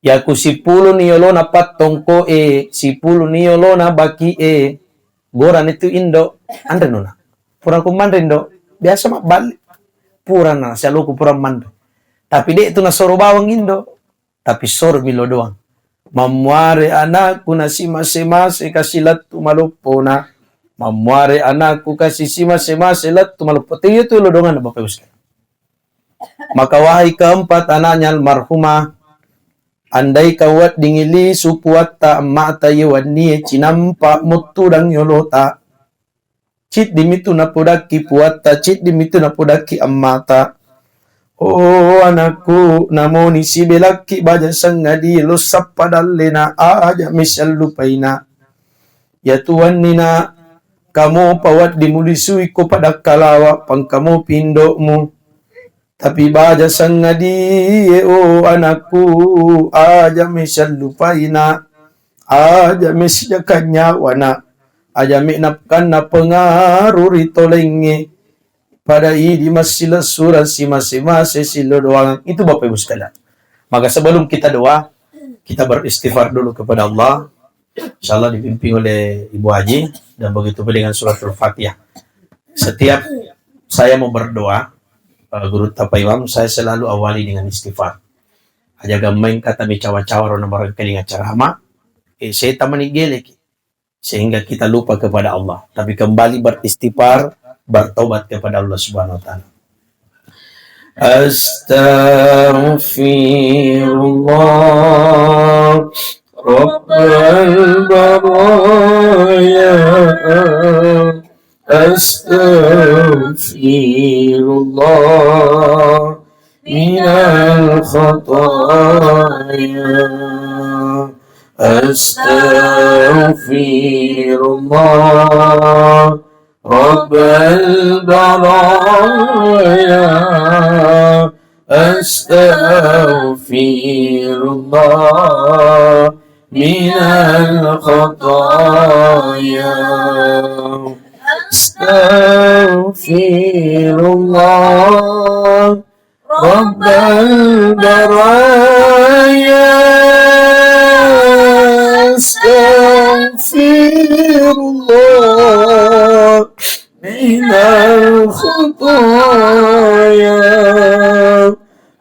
Yaku sipuluni yolona pattongko e, sipuluni yolona baki e, gorani tu indo, anre nona. Pura ku manre indo, biasa mabballe. Pura na, sialoku pura manre. Tapi de' tu nasoro bawang indo, tapi soro milo doang. Mammuare anakku nasimase-mase kasi lettu maloppona. Mammuare anakku kasi simase-mase lettu maloppo. Te iya tu lo doanganna, Bapak Ibu sekalian. Maka wahai keempat anaknya almarhumah, andai kaweddingi lisu puatta ammata ye wennie cinampa muttudang yolota. Ciddimitu napodakki puatta, ciddimitu napodakki ammata. Oh anakku, namoni sibelakki baja sangadi lo sappa dallena, aja mesiallupaina. Yatu wennina, kamo pawedding mulisui ko padakkalawa, pangkamo pindo'mu. Tapi baja sangadie, oh anakku, aja mesiallupaina, aja mesijakang nyawana, aja menapkanna pengaruh ri tolengnge, pada idi massilessureng simase-mase sillo doangang. Itu Bapak Ibu sekalian. Maka sebelum kita doa, kita beristighfar dulu kepada Allah. Insyaallah dipimpin oleh Ibu Haji dan begitu pula dengan suratul Fatihah. Setiap saya mau berdoa, eh, Guru Tapa Imam, saya selalu awali dengan istighfar. Aja gammeng kata mi cawa-cawa rona barangkali ceramah, eh, saya tamani geleki. Sehingga kita lupa kepada Allah. Tapi kembali beristighfar, bertobat kepada Allah Subhanahu wa Ta'ala. Astaghfirullah, Rabbal baraya. Astaghfirullah, minal khataya. Astaghfirullah, Rabbal baraya. Astaghfirullah, minal khataya. Astaghfirullah, Rabbal baraya. Astaghfirullah, minal khataya.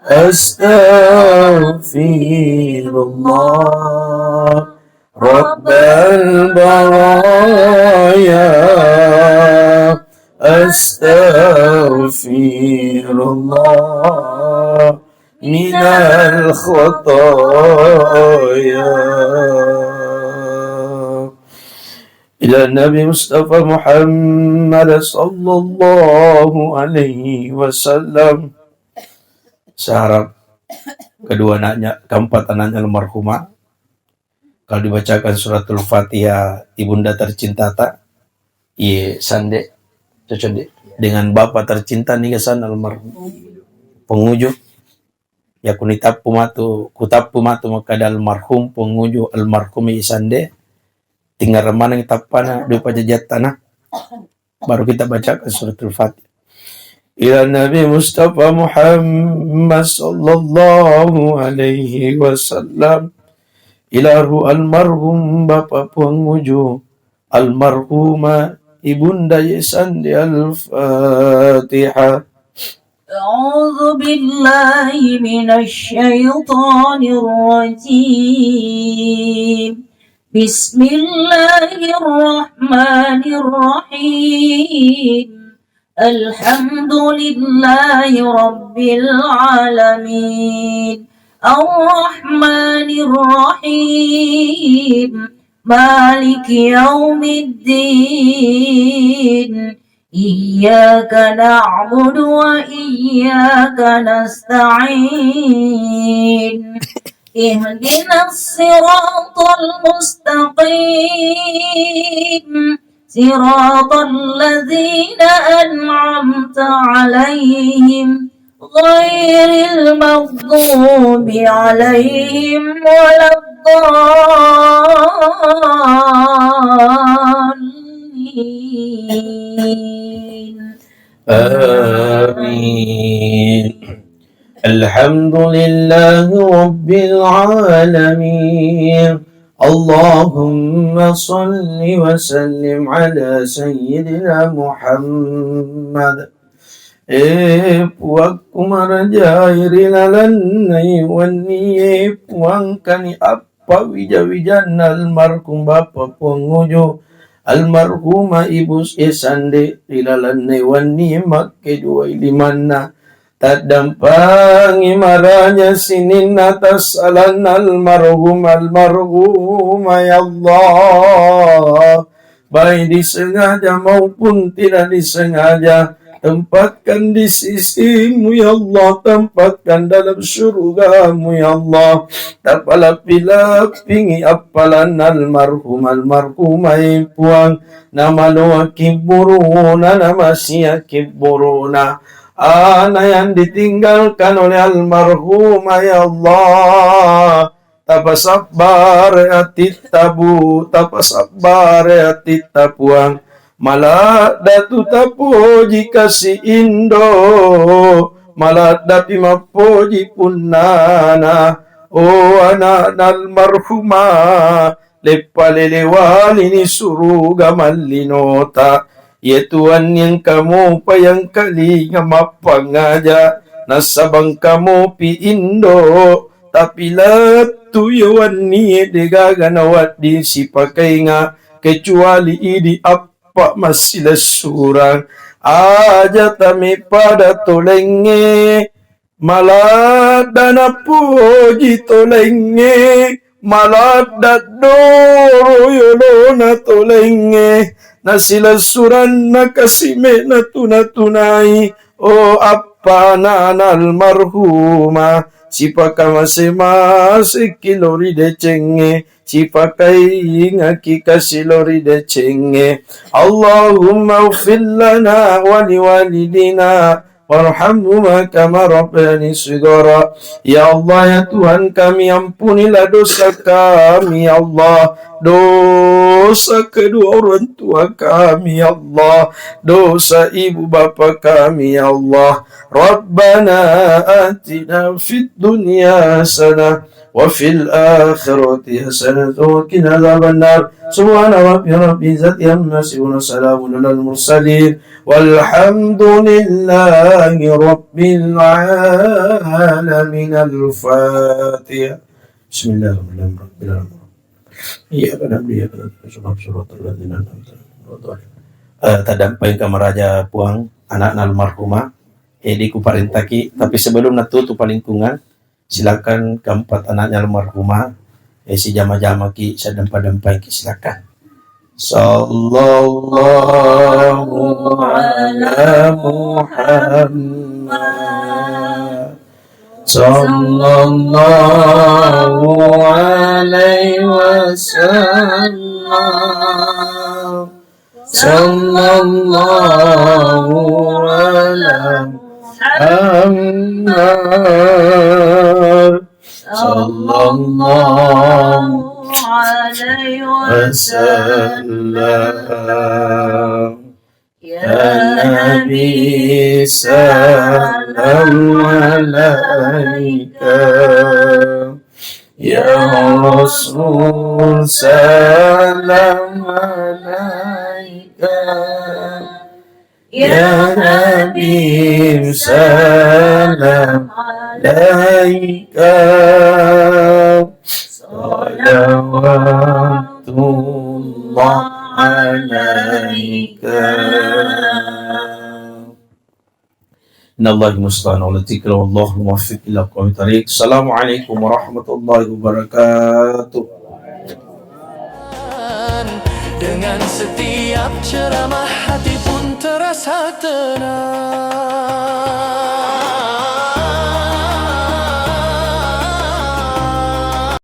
Astaghfirullah, Rabbal baraya. Astaghfirullah, minal khataya. Ila Nabi Mustafa Muhammad sallallahu alaihi wasallam. Saya harap kedua anaknya, keempat anaknya almarhumah, kalau dibacakan suratul Fatihah ibunda tercintata, iye sande, cocok de, dengan bapak tercinta niga san almarhum. Penguju, ya kunitappu matu, kutappu matu makkada almarhum, penguju almarhum iye sande, tinggal remaneng tappana, dupa jajattana. Baru kita bacakan suratul Fatihah. Ila Nabi Mustafa Muhammad sallallahu alaihi wasallam. Ila ruh almarhum Bapak Penguju, almarhumah Ibunda Yesandi. Al-Fatihah. أعوذ بالله من الشيطان الرجيم. بسم الله الرحمن الرحيم. الحمد لله رب العالمين. الرحمن الرحيم. مالك يوم الدين. إياك نعبد وإياك نستعين. اهدنا الصراط المستقيم. صراط الذين أنعمت عليهم غير المغضوب عليهم ولا الضالين. آمين. الحمد لله رب العالمين. اللهم صل وسلم على سيدنا محمد. Eh, Puakku marajai ri lalenna wennie, Puangkani appa wija-wijanna almarhum Bapa Puang Uju, almarhumah Ibu S Sande ri lalenna wennie makkeduai limanna. Taddampangi maraja sininna tassalanna almarhum, almarhumah, ya Allah. Baik disengaja maupun tidak disengaja, tempatkan di sisimu, ya Allah, tempatkan dalam surgamu, ya Allah. Tapalappi-lappingi appalanna almarhum, almarhumah, eh, Puang, namaloaki buruna, namasiaki buruna. Ana yang ditinggalkan oleh almarhumah, ya Allah. Tapasabbare atitta, Bu, tapasabbare atitta, Puang. Maladda tu tapoji kasi indo, maladdapi mappoji punnana. O ana'na almarhumah, leppalele walini suruga mallinota. Iye Tuhan, engka mopa yang kalinga mappangaja, nasaba engka mopi indo, tapi lettu iya wennie degaga nawedding sipakainga kecuali idi appa massilessurang. Aja tame pada tolengnge, maladda napoji tolengnge, maladda doro yolona tolengnge, nasilessuranna kasi me'na tuna-tunai. O appa ana'na almarhumah, sipakamase-maseki lo ri decengnge, sipakaingaki kasi lo ri decengnge. Allahumma ighfir lana wa liwalidina warhamhuma kama rabbayani shighara. Ya Allah, ya Tuhan kami, ampunilah dosa kami, ya Allah. Dosa kedua orang tua kami, ya Allah. Dosa ibu bapa kami, ya Allah. Rabbana atina fid dunya hasanah wa fil akhirati hasanatan wa qina adzabannar. Subhana rabbika rabbil izzati amma yasifun, wa salamun alal mursalin, walhamdulillahi rabbil alamin. Al-Fatihah. Bismillahirrahmanirrahim. Iyyaka na'budu wa iyyaka nasta'in. Ihdinas siratal ladzina an'amta 'alaihim ghairil maghdubi 'alaihim waladdallin. Eh, taddampengka maraja Puang, ana'na almarhumah, eh, idi kuparentaki, tapi sebelum natutup palingkungan, silakan keempat anaknya almarhumah, eh, sijama-jamaki, sadempa-dempaiki, silakan. Sallallahu ala Muhammad. Sallallahu alaihi wasallam. Sallallahu ala Muhammad. Sallallahu alaihi wasallam. Ya Nabi, salam alaika. Ya Rasul, salam alaika. Ya Habib, salam alaika. Salawatullah alaika. Innallahi musta'an wa alaihi tawakkaltu, wallahul muwaffiq ila aqwamit thariq. Assalamualaikum warahmatullahi wabarakatuh. Dengan setiap ceramah, hati pun terasa tenang.